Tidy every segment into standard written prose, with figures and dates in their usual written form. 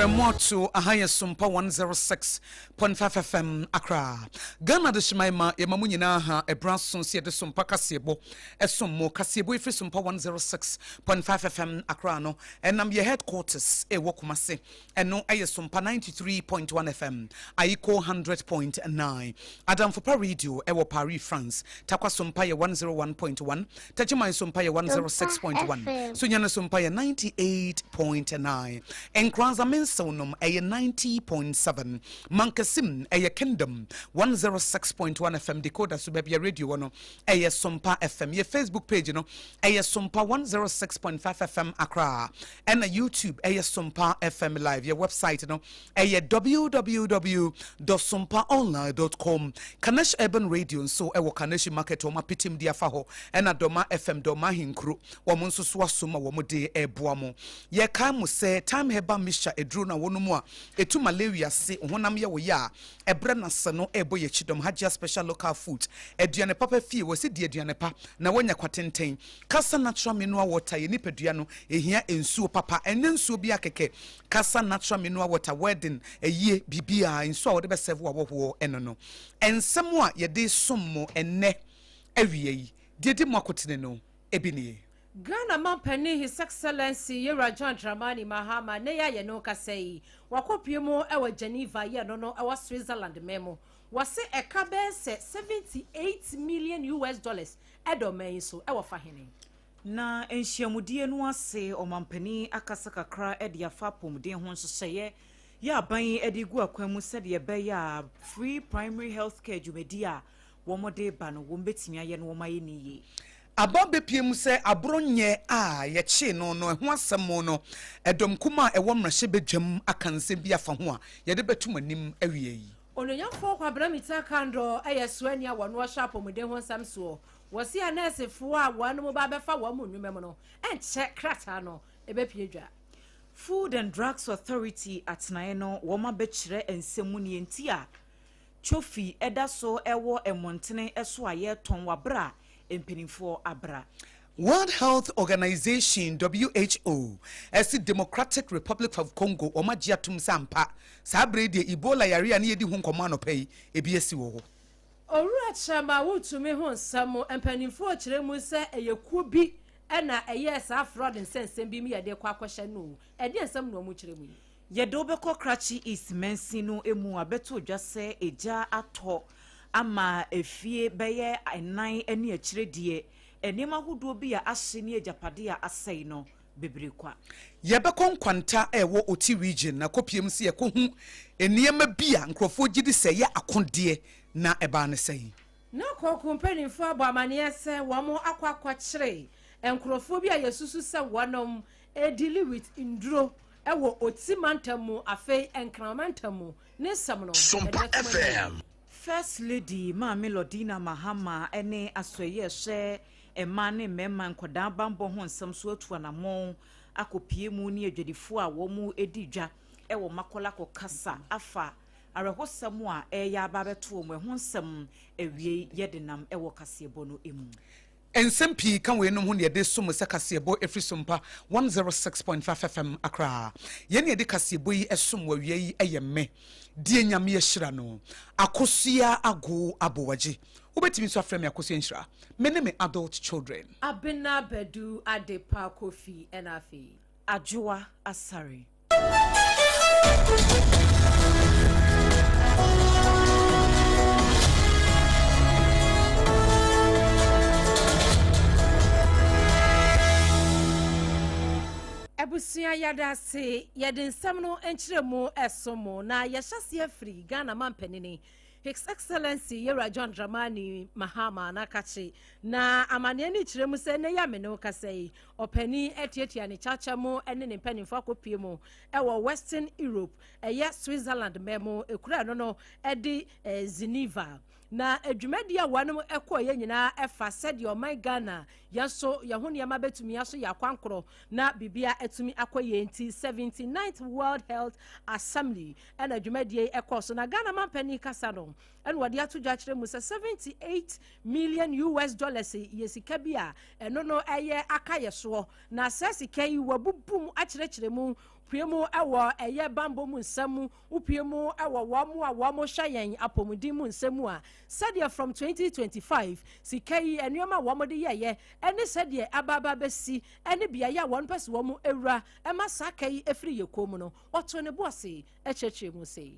Brɛmoato aha yɛ Sompa 106.5 FM Accra. Ghana Adehyeman ma yɛma mo nyinaa ha ɛberɛ aso sɛ yɛde Sompa kaseɛbɔ ɛsom mo. Kaseɛbɔ yi firi Sompa 106.5 FM Accra no ɛnam yɛ headquarters ɛwɔ Kumase. Ɛno yɛ Sompa 93.1 FM, Ayiko 100.9, Adamfopa Radio ɛwɔ Paris, France. Tarkwa Sompa yɛ 101.1, Techiman Sompa yɛ 106.1, Sunyani Sompa yɛ 98.9, Nkoranza Mensew nom ɛyɛ 90.7, Mankasim ɛyɛ Kingdom 106.1 FM, Decoder so baabi a radio wɔ no ɛyɛ Sompa FM. Yɛ Facebook page no ɛyɛ Sompa 106.5 FM Accra, ɛna YouTube ɛyɛ Sompa FM Live. Yɛ website no ɛyɛ www.sompaonline.com. Kanesh Urban Radio nso ɛwɔ Kaneshi Market, wɔn apetem de afa hɔ, ɛna Dɔma FM, Dɔma Ahenkuro, wɔn nso so asom a wɔn de ɛboa mo. Yɛkae mo sɛ Time Herbal Mixture aduro no a wɔnom a ɛtu malaria se honam yɛ wo yɛ a ɛbrɛ no ase no ɛrebɔ yɛn akyi dɔm. Hajia Special Local Foods, aduane papa fie, wɔsi di aduane pa na wɔanya kwatenten. Kasa Natural Mineral Water, yɛn nipadua no ɛhia nsuo papa, ɛnyɛ nsuo biara kɛkɛ. Kasa Natural Mineral Water, wedding, ayie, biribiara, nsuo a wɔde bɛsɛve w'ahɔhoɔ ɛno no. Nsɛm a yɛde som mo ɛnnɛ awia yi, deɛ ɛdi mu akotene no ebi nie. Ghana Manpanin His Excellency Yewura John Dramani Mahama nnɛ yi a yɛne wo kasa yi, wakɔpue mu wɔ Geneva yɛ no no wɔ Switzerland man mu. Wɔse ɛka bɛyɛ sɛ 78 million US dollars da ɔman yi so wɔ fa hene? Na nhyiamudie no ase, ɔmanpanin akasa kakra de afa apɔmuden ho nhyehyɛeɛ yɛ aban yi de regu akwan mu sɛdeɛ ɛbɛyɛ a Free Primary Health Care dwumadie a wɔde reba no wɔbɛtumi ayɛ na wɔayɛ no yie. Aba bepue mu sɛ aborɔnyɛ a yɛkyee no no ɛho asɛm no, ɛdɔm kumaa a ɛwɔ mmarahyɛbadwam aka nsɛm bi afa ho a yɛde bɛto mo anim awia yi. Onuonyamfoɔ Kwabena Mintah Kandor yɛ soani a wɔno ɔhwɛ apɔmuden ho nsɛm soɔ. Wɔse anɛɛsefoɔ a wɔnom ba abɛfa wɔn nnwuma mu no nkyɛ krataa no bɛpue dwa. Food and Drugs Authority atenaeɛ no wɔn abɛkyerɛ nsɛm mu neɛ nti a Cofi da so wɔ mmɔntene so a yɛretɔn wɔ aberɛ a mpanimfoɔ abra. World Health Organization, WHO, se Democratic Republic of Congo wɔn agye atom sɛ ampa saa berɛ yi deɛ Ebola yareɛ a ne yɛdi ho nkɔmmɔ anɔpa yi ebi asi wɔ hɔ. Owura Kyerema Wotumi ho nsɛm mpanimfoɔ kyerɛ mu sɛ ɛyɛ kuo bi na ɛyɛɛ saa fraud nsɛnsɛm bi mu yɛde kɔ akɔhyɛ no o, ɛdeɛn nsɛm na wɔn kyerɛ mu yi? Yɛde wo bɛkɔ Krachi East mansin no mu abɛto dwa sɛ egya atɔ ama efie bɛyɛ nnan ne akyire deɛ nneɛma ahodoɔ bi a ahye ne agyapadeɛ a asɛe no bebree kwa. Yɛbɛkɔ Nkwanta a ɛwɔ Oti Region na kɔpiem sɛ yɛkɔhu nneɛma bi a nkurɔfoɔ gye di sɛ ɛyɛ akodeɛ na ɛbaa no sɛn. Na Kwaku mpanimfoɔ abɔ amaneɛ sɛ wɔn akɔ akɔkyere nkurɔfoɔ bi a yɛsusu sɛ wɔnom redili with nnuro wɔ Oti mantam mu afei Nkran mantam mu ne nsɛm no yɛde Sompa bɛto mo anim. FM. First Lady Maame Lordina Mahama ne Asoɛeɛ a ɛhwɛ mmaa ne mmarima nkwadaa banbɔ ho nsɛm so atu anammɔn akɔpue mu ne adwadifoɔ a wɔredi dwa wɔ Makola kɔkasa afa awerɛhosɛm a ɛreyɛ aba abɛto wɔn ɛho nsɛm awiei yɛdenam wɔ kaseɛbɔ no mu. Nsɛm pii ka weinom ho na yɛde som sɛ kaseɛbɔ ɛfiri Sompa 106.5 FM Accra. Yɛn na yɛde kaseɛbɔ yi som wɔ awia yi ɛyɛ me, deɛ Nyame ahyira no, Akosua Ago Abowagye. Wobɛtumi nso afrɛ me Akosua Nhyira. Me ne me adult children. Abena Badu Adepa Kofi ɛna afei. Adwoa Asare. Abusua yɛda ase yɛde nsɛm no nkyerɛmu ɛso mo na yɛhyɛ aseɛ firi Ghana mampanini His Excellency Yewura John Dramani Mahama n'akakye na amaneɛ no kyerɛ mu sɛ nnɛ yi a me ne wo kasa yi Ɔpanin atuatua ne kyakya mu ne ne mpanimfoɔ akɔpue mu wɔ Western Europe, ɛyɛ Switzerland man mu, ekura ɛno no de Geneva. Na dwumadie a wɔnom kɔeɛ nyinaa ɛfa sɛdeɛ ɔman Ghana yɛn nso yɛn ho nneɛma bɛtumi aso yɛ akwankorɔ na biribia atumi akɔ yie nti 79th World Health Assembly ɛna dwumadie yi ɛkɔɔ so. Na Ghana mampanin kasa no ɛna wɔde ato dwa kyerɛ mu sɛ 78 million US dollars yɛ sika bi a ɛno no ɛyɛ aka yɛ soɔ, na saa sika yi wɔabubu mu akyerɛkyerɛ mu Pue mu wɔ ɛyɛ banbɔ mu nsɛm mu, wopue mu wɔ wɔn a wɔhwɛ yɛn apɔmuden mu nsɛm mu a, sɛdeɛ from 2025 sika yi nneɛma a wɔde yɛeɛ ne sɛdeɛ aba aba abɛsi ne beaeɛ a wɔn pɛ sɛ wɔn wura ma saa ka yi firi yɛn kɔn mu no, ɔtoo ne bo ase kyerɛkyerɛɛ mu sei.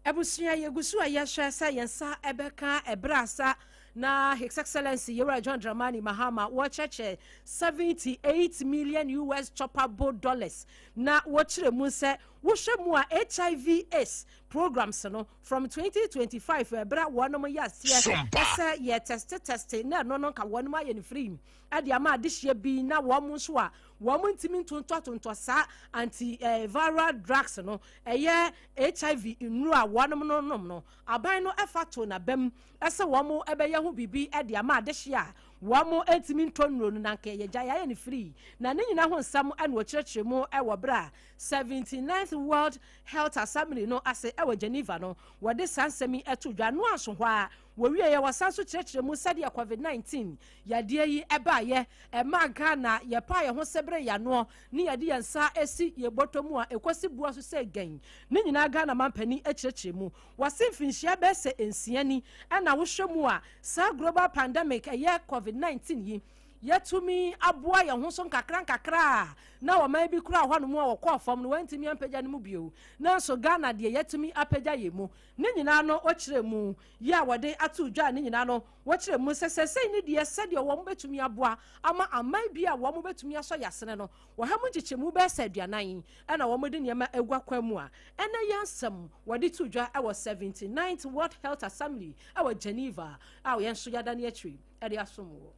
Abusua, yɛgu so a yɛhwɛ sɛ yɛn nsa ɛbɛka ɛberɛ a sa na His Excellency Yewura John Dramani Mahama wɔkyerɛkyerɛ 78 million US choppable dollars na wɔkyerɛ mu sɛ wohwɛ mu a HIV AIDS programs no from 2025 ɛberɛ a wɔnom yɛ aseɛ ɛsɛ yɛ tɛste tɛste na ɛno no nka wɔnom ayɛ no free ɛde ama adehyeɛ bi na wɔn nso a wɔn ntumi ntontɔtontɔ saa anti eh, viral drugs no ɛyɛ HIV nnuro a wɔnom no nom no aban no ɛfa to n'abam ɛsɛ wɔn ɛbɛyɛ ho biribi ɛde ama adehyeɛ a wɔn ntumi ntɔ nnuro no na nka yɛgya yɛayɛ no free na ne nyinaa ho nsɛm ɛna wɔkyerɛkyerɛ mu ɛwɔ berɛ a 79th World Health Assembly no ase ɛwɔ Geneva no wɔde saa nsɛm yi ɛto dwa no aso hɔ a wɔwieɛ wɔsan so kyerɛkyerɛ mu sɛdeɛ COVID-19 yadeɛ yi ɛbaayɛ ɛmaa Ghana yɛpaa yɛn ho sɛ bere yɛanoɔ ne yɛde yɛn nsa esi yɛn bɔtɔ mu a ɛkɔsi bua so sɛ gɛn ne nyinaa Ghana mampanin akyerɛkyerɛ mu wɔse mfinhyia bɛyɛ sɛ 6 ni ɛna wohwɛ mu a saa global pandemic ɛyɛ COVID-19 yi yɛtumi aboa yɛn ho so nkakra nkakra a na ɔman bi kura hɔnom a wɔkɔɔ fam no wɔntumi ampagya no mu bio nanso Ghana deɛ yɛtumi apagya yɛn mu ne nyinaa no wɔkyerɛ mu yi a wɔde ato dwa ne nyinaa no wɔkyerɛ mu sɛ sɛsɛi ne deɛ sɛdeɛ wɔn bɛtumi aboa ama aman bi a wɔn bɛtumi asɔ yasene no wɔha mu nkyekyɛmu bɛyɛ sɛ 40 ɛna wɔn de nneɛma agu akwan mu a ɛnɛ yɛn nsɛm wɔde to dwa ɛwɔ 79th World Health Assembly ɛwɔ Geneva a yɛn nso yɛada ne akyiri ɛde asom wɔ.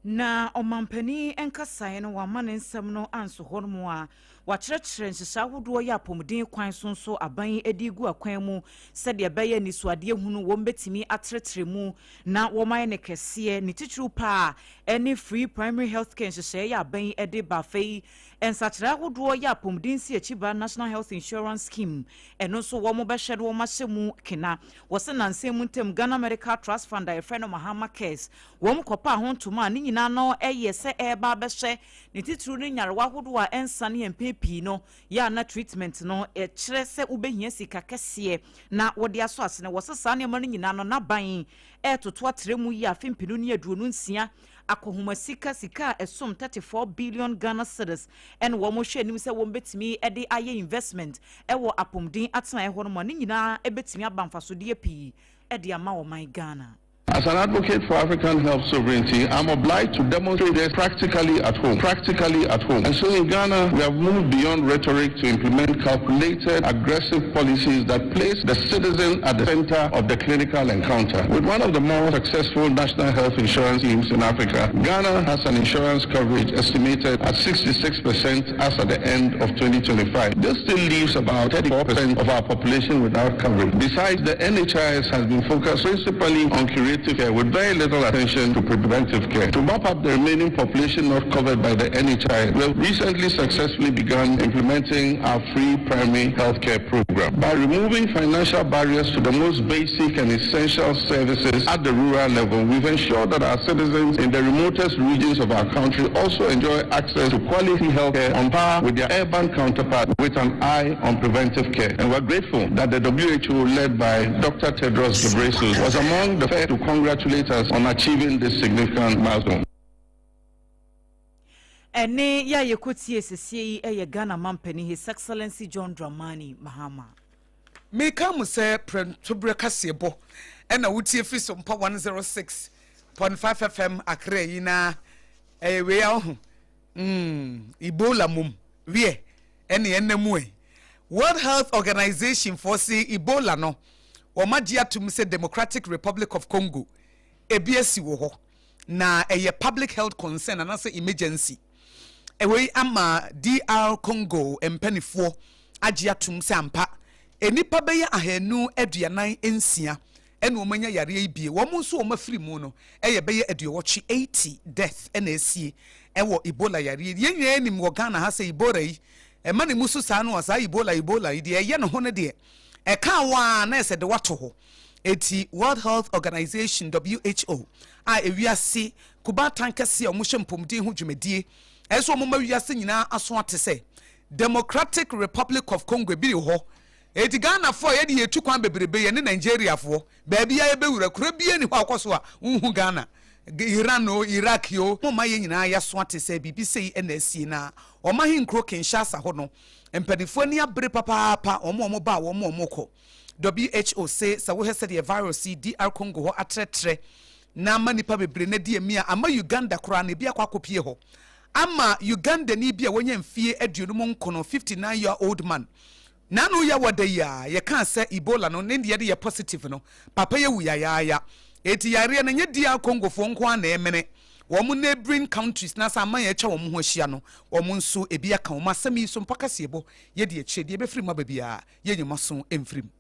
Na ɔmampanin nkasaeɛ no wama ne nsɛm no anso hɔ no mu a wakyerɛkyerɛ nhyehyɛ ahodoɔ yɛ apɔmuden kwan so nso aban yi de gu akwan mu sɛdeɛ ɛbɛyɛ nisuadeɛ hunu wɔn bɛtumi atrɛtrɛ mu na wɔn ayɛ ne kɛseɛ ne titiriw paa ɛne free primary health care nhyehyɛeɛ yɛ aban yi de ba. Afei nsakyerɛ ahodoɔ yɛ apɔmuden si akyi ba National Health Insurance Scheme ɛno nso wɔn bɛhwɛ no wɔn ahyɛ mu kena. Wɔsɛ nansan mu ntam Ghana Medical Trust Fund a yɛfrɛ no Mahama Cares wɔn kɔpa ho ntoma a ne nyinaa no ɛyɛ sɛ ɛreba abɛhyɛ ne titiriw ne nyarewa ahodoɔ a ɛnsa ne mpɛn pii no yɛ ana treatment no ɛkyerɛ sɛ wobɛhia sika kɛseɛ na wɔde asɔ asene. Wɔsɛ saa nneɛma no nyinaa no n'aban ɛretoto atrɛ mu yi afe 2026 akɔhoma sika a ɛsom 34 billion Ghana cedis ɛna wɔn hwɛ anim sɛ wɔn bɛtumi de ayɛ investment ɛwɔ apɔmuden atenaeɛ hɔ no mu a ne nyinaa bɛtumi aba mfasodeɛ pii ɛde ama ɔman Ghana. As an advocate for African health sovereignty, I'm obliged to demonstrate this practically at home. Practically at home. And so in Ghana, we have moved beyond rhetoric to implement calculated, aggressive policies that place the citizen at the center of the clinical encounter. With one of the more successful national health insurance schemes in Africa, Ghana has an insurance coverage estimated at 66% as at the end of 2025. This still leaves about 34% of our population without coverage. Besides, the NHIS has been focused principally on curative care with very little attention to preventive care. To mop up the remaining population not covered by the NHIS, we have recently successfully begun implementing our free primary health care program. By removing financial barriers to the most basic and essential services at the rural level, we've ensured that our citizens in the remotest regions of our country also enjoy access to quality health care on par with their urban counterparts, with an eye on preventive care. And we're grateful that the WHO, led by Dr. Tedros Ghebreyesus, was among the first to congratulate us on achieving this significant milestone. Ɛne yɛ a yɛkɔtie sesie yi ɛyɛ Ghana mampanin, His Excellency John Dramani Mahama. Meka mu sɛ prɛntoberɛ kaseɛbɔ ɛna wotie fi so mpa 106.5 FM Akra yi na ɛyɛ wei a ɔho Ebola mom wiɛ ɛne ɛnna mu ɛ World Health Organization foɔ se Ebola no wɔn agye atum sɛ Democratic Republic of Congo ebi asi wɔ hɔ na ɛyɛ public health concern anaasɛ emergency. Ɛwɔ yi ama DR Congo mpanimfoɔ agye atum sɛ ampa nnipa bɛyɛ 246 ɛna wɔn anya yareɛ yi bie. Wɔn nso wɔn afiri mu no ɛyɛ bɛyɛ 80, 80 death ɛna esie ɛwɔ Ebola yareɛ. Yɛn nyinaa anim wɔ Ghana ha sɛ Ebola yi ɛma ne mu so saa no a saa Ebola yi deɛ ɛyɛ ne ho no deɛ ɛka waa na ɛsɛ de wato hɔ. Eti World Health Organization, WHO, a ewiase kubatan kɛseɛ a wɔhyɛ mpɔmuden ho dwumadie ɛsɛ wɔn ma wiase nyinaa aso ate sɛ Democratic Republic of Congo ebi wɔ hɔ. Eti Ghanafoɔ a yɛde yɛtu kwan bebrebe, yɛne Nigeriafoɔ, baabi a yɛbɛwura kuro bia ni hɔ a wokɔ so a wonhu Ghana, Iran o, Iraq o. Mo ma yɛn nyinaa yɛaso ate sɛ biribi sei na asie. Na ɔma henkuro Kinshasa hɔ no, mpanimfoɔ ani abere papaapa, wɔn a wɔn ba a wɔn a wɔn kɔ. WHO se sɛ wohwɛ sɛdeɛ virus yi DR Congo hɔ atrɛtrɛ na ama nipa bebree na di emi a, ama Uganda koraa na ebi akɔ akɔpie hɔ, ama Ugandani bi a wɔnya mfie 59, 59-year-old man, n'ano yɛ wɔ da yi a yɛkaa sɛ Ebola no ne deɛ de yɛ positive no, papa yɛ wu yayaaya. Eti yareɛ no nyɛ DR Congofoɔ nko ara na ɛmene wɔn, neighboring countries na sɛ aman a atwa wɔn ho ahyia no, wɔn nso ebi aka wɔn. Asɛm yi so mpa kaseɛbɔ yɛdi akyire, deɛ ɛbɛfiri mu aba biara, yɛnyɛ so mfiri mu.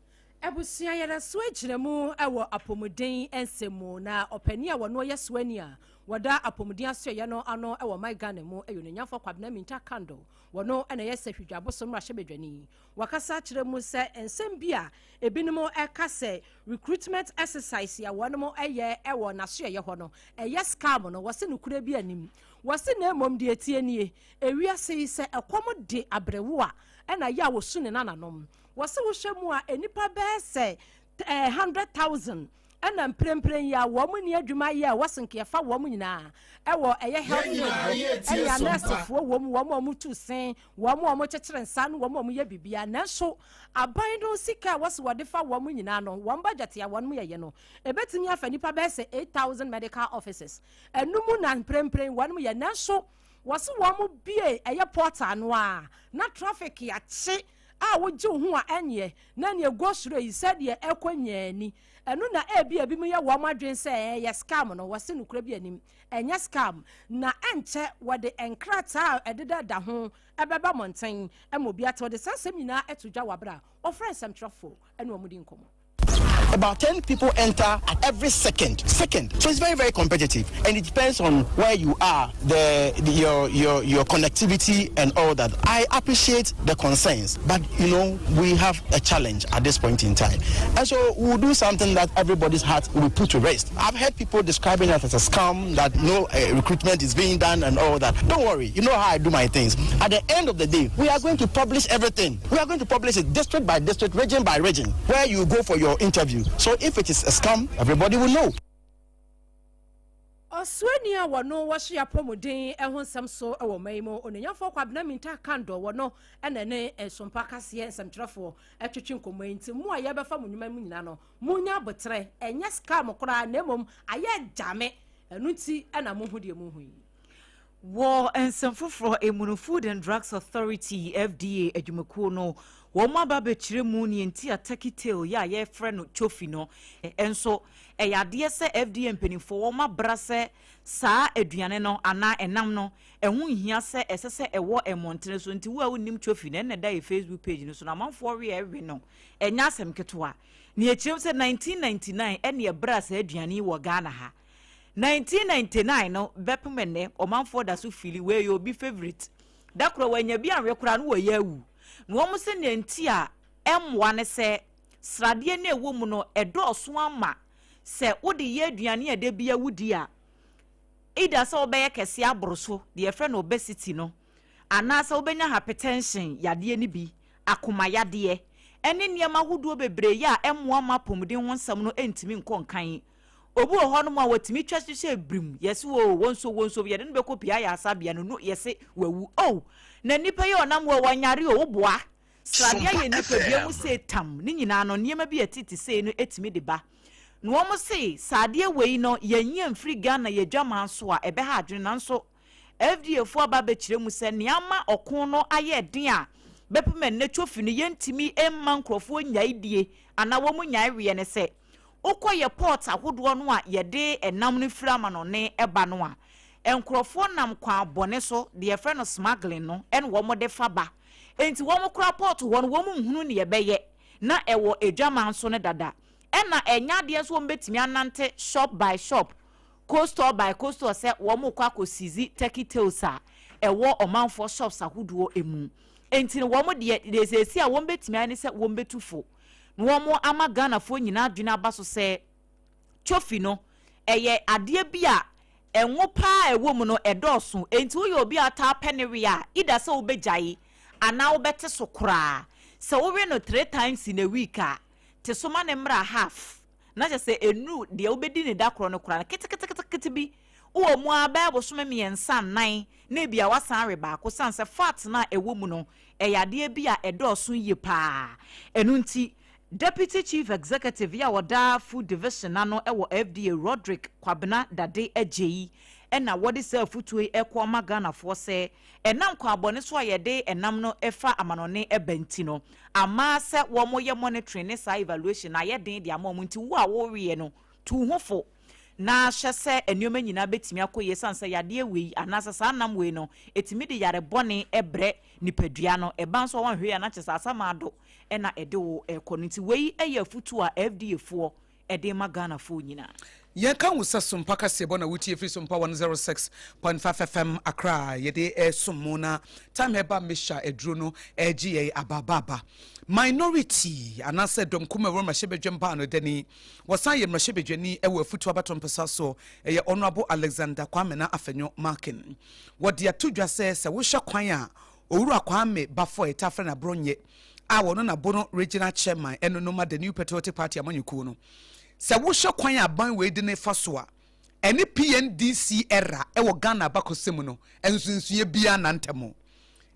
Abusua, yɛda agyina mu wɔ apɔmuden nsɛm mu, na ɔpanin a wɔno yɛ soani a wɔda apɔmuden asoɛyɛ no ano wɔ man Ghana mu, ɛyɛ Ononyamfo Kwabena Mintah Akandoh. Wɔno na ɛyɛ sɛ Hwidwabosom mmarahyɛbadwani. Wɔkasa kyerɛ mu sɛ nsɛm bi a ebinom ɛka sɛ recruitment exercise a wɔnom ɛyɛ ɛwɔ n'asoɛyɛ hɔ no ɛyɛ scam no, wɔse nokura bi anim. Wɔse na mmom deɛ tie nie, ewiase yi, sɛ ɛkɔm de abrɛwo a, ɛna yɛ a wɔsu ne nananom. Wɔse wohwɛ mu a, nnipa bɛyɛ sɛ 100,000 ɛna mprempren yi a wɔn ni adwuma yɛ a wɔse nkeɛfa wɔn nyinaa ɛwɔ ɛyɛ health field hɔ, ɛne anɛɛsefoɔ wɔn mu, wɔn a wɔtu sen, wɔn a wɔkyekyere nsa no, wɔn a wɔyɛ bibia. Nanso aban no sika a wɔse wɔde fa wɔn nyinaa no, wɔn budget a wɔn yɛyɛ no, ebetumi afa nipa bɛyɛ sɛ 8,000 medical officers ɛnum na mprempren wɔn yɛ. Nanso wɔse wɔn bie ɛyɛ portal no a, na traffic akye a wogye wo ho a ɛnyɛ na nea egu soro yi sɛdeɛ ɛkɔ nyaani. Ɛno na ebi ebi mu yɛ wɔn adwene sɛ ɛyɛ scam no. Wɔsi nukura bi anim, ɛnyɛ scam, na ɛnkyɛ wɔde nkrataa a ɛdeda ho ɛbɛba mmɔnten ɛma obi ate. Wɔde saa nsɛm nyinaa ɛto dwa wɔ abere a ɔfrɛ nsɛmtwerɛfoɔ ɛne wɔn di nkɔmɔ. About 10 people enter at every second. Second. So it's very, very competitive. And it depends on where you are, the your, your, your connectivity and all that. I appreciate the concerns, but we have a challenge at this point in time. And so we'll do something that everybody's heart will be put to rest. I've heard people describing it as a scam, that no recruitment is being done and all that. Don't worry, you know how I do my things. At the end of the day, we are going to publish everything. We are going to publish it district by district, region by region, where you go for your interview. So if it is a scam, everybody will know. Ɔsoani a wɔno wɔhye apɔmuden ho nsɛm so wɔ ɔman yi mu, Ononyamfoɔ Kwabena Mintah Akandoh, wɔno ɛna ne nsompa kaseɛ nsɛmtwerɛfoɔ atwitwi nkɔmmɔ yi. Nti mu a yɛbɛfa mo nnwuma mu nyinaa no, munya abotrɛ, ɛnyɛ scam koraa, na mmom ayɛ gyame, ɛno nti ɛna mohu deɛ mohu yi. Wɔ nsɛm foforɔ emu no, Food and Drugs Authority, FDA adwumakuo no, wɔn aba abɛkyerɛ mu ne nti a turkey tail yɛ a yɛfrɛ no chofi no nso ɛyɛ adeɛ sɛ FDA mpanimfoɔ wɔn abra sɛ saa aduane no anaa ɛnam no ɛho nhia sɛ ɛsɛ sɛ ɛwɔ mmɔntene so. Nti wo a wonim chofi no, ɛnna ɛda yɛ Facebook page no so na amanfoɔ we ɛwe no, ɛnyɛ asɛm ketewa. Ne akyerɛm sɛ 1999 ɛne ɛbrɛ a saa aduane yi wɔ Ghana ha, 1999 no bɛpem nnɛ, ɔmanfoɔ da so fili wei yɛ obi favourite. Da korɔ wanya bi anwe koraa no, wɔyɛ awu. Na wɔn sɛ nea nti a ɛmmoa ne sɛ sradeɛ no ɛwɔ mu no ɛdɔɔso, ama sɛ wode yɛ aduane a ɛda bi awudi a, either sɛ wobɛyɛ kɛseɛ aboro so, deɛ yɛfrɛ no obesity no, anaasɛ wobɛnya hypertension yadeɛ no bi, akoma yadeɛ, ɛne nneɛma ahodoɔ bebree yɛ a ɛmmoa ma apɔmuden ho nsɛm no ntumi nkɔ nkan. Obi wɔ hɔnom a wɔtumi twa hyehyɛ birim, yɛse o wɔn nso wɔn nso yɛde no bɛkɔ pii ayɛ asabea no no, yɛse wawu o, na nipa yi a ɔnam hɔ wɔnyare o, woboa sradeɛ ayɛ nipadua mu sɛ tam ne nyinaa no, nneɛma bi a ɛtete sei no etumi de ba. Na wɔn se saa adeɛ wei no yɛnyi mfiri Ghana yɛ dwaman so a, ɛbɛha adwene. Nanso FDA foɔ aba abɛkyerɛ mu sɛ nea ama ɔko no ayɛ den a bɛpem ɛnnɛ twofi no yɛntumi mma nkurɔfoɔ nyae die anaa wɔn nyae weɛ ne sɛ wokɔ yɛ port ahodoɔ no a yɛde ɛnam no firi ama no ne ɛba no a, nkurɔfoɔ nam kwan bɔne so, deɛ yɛfrɛ no smuggling no, ɛna wɔn de fa ba. Nti wɔn kora port hɔ no, wɔn nhunu ne yɛbɛyɛ na ɛwɔ edwaman so no dada, ɛna ɛnya adeɛ nso wɔn bɛtumi anante shop by shop, coastal by coastal, sɛ wɔn kɔ akɔ seize turkey tails a ɛwɔ ɔmanfoɔ shops ahodoɔ emu. Nti no wɔn deɛ deɛ sɛsi a wɔn bɛtumi ayɛ ne sɛ wɔn bɛtu fo na wɔn ama Ghanafoɔ nyinaa adwene aba so sɛ twofi no ɛyɛ adeɛ bi a ɛnwo paa ɛwɔ mu no ɛdɔɔso. Nti woyɛ obi a taa pɛ ne we a, ida sɛ wobɛgyae. Anaa wobɛte so koraa. Sɛ wowe no three times in a week a, te so ma no mmra half. Na kyerɛ sɛ ɛnnuru deɛ wobɛdi no da korɔ no koraa no, keteketekete bi. Wowɔ mu ara bɛyɛ bosome mmiɛnsa, nnan, na ebia woasan awe baako sane sɛ fat no a ɛwɔ mu no, ɛyɛ adeɛ bi a ɛdɔɔso yie pa ara. Ɛno nti, Deputy Chief Executive yi a ɔda Food Division ano wɔ FDA, Roderick Kwabena Dade Agyei na wɔde saa afutuo yi rekɔ ama Ghanafoɔ sɛ ɛnam kwan bɔne so a yɛde ɛnam no fa amanɔne ba nti no, ama sɛ wɔyɛ monitoring ne saa evaluation no ayɛ den de ama wɔn nti wo a woreweɛ no, tu wo ho fo na hwɛ sɛ nneɛma nyinaa bɛtumi akɔ yie ɛsiane sɛ yadeɛ wei anaasɛ saa nam wei no ɛtumi de yare bɔne brɛ nipadua no, ɛba nso a woanhwɛ yie a na kyerɛ sɛ asamado na ɛde wo rekɔ no nti wei yɛ afutuo a FDA foɔ de rema Ghanafoɔ nyinaa. Yɛka wo sɛ Sompa kaseɛbɔ na wotie firi Sompa 106.5 FM Accra. Yɛde resom mo na Time Herbal Mixture aduro no regye yɛn ababaaba. Minority anaasɛ dɔm kumaa ɛwɔ mmarahyɛbadwam baa no dani. Wɔsan yɛ mmarahyɛbadwani wɔ Afutuo abatoɔ mpɛsoa soɔ. Ɛyɛ Honourable Alexander Kwamena Afenyo Markin. Wɔde ato dwa sɛ sɛ wohwɛ kwan a Owura Kwame Baffoe Tafra Nabronyɛ a ɔno na Bono Regional Chairman ɛno no ma The New Patriotic Party amanyɔkuo no. Sɛ wohwɛ kwan a aban wei de no fa so a, ɛne PNDC era ɛwɔ Ghana abakɔsɛm mu no, nsonsonoeɛ biara nna ntam.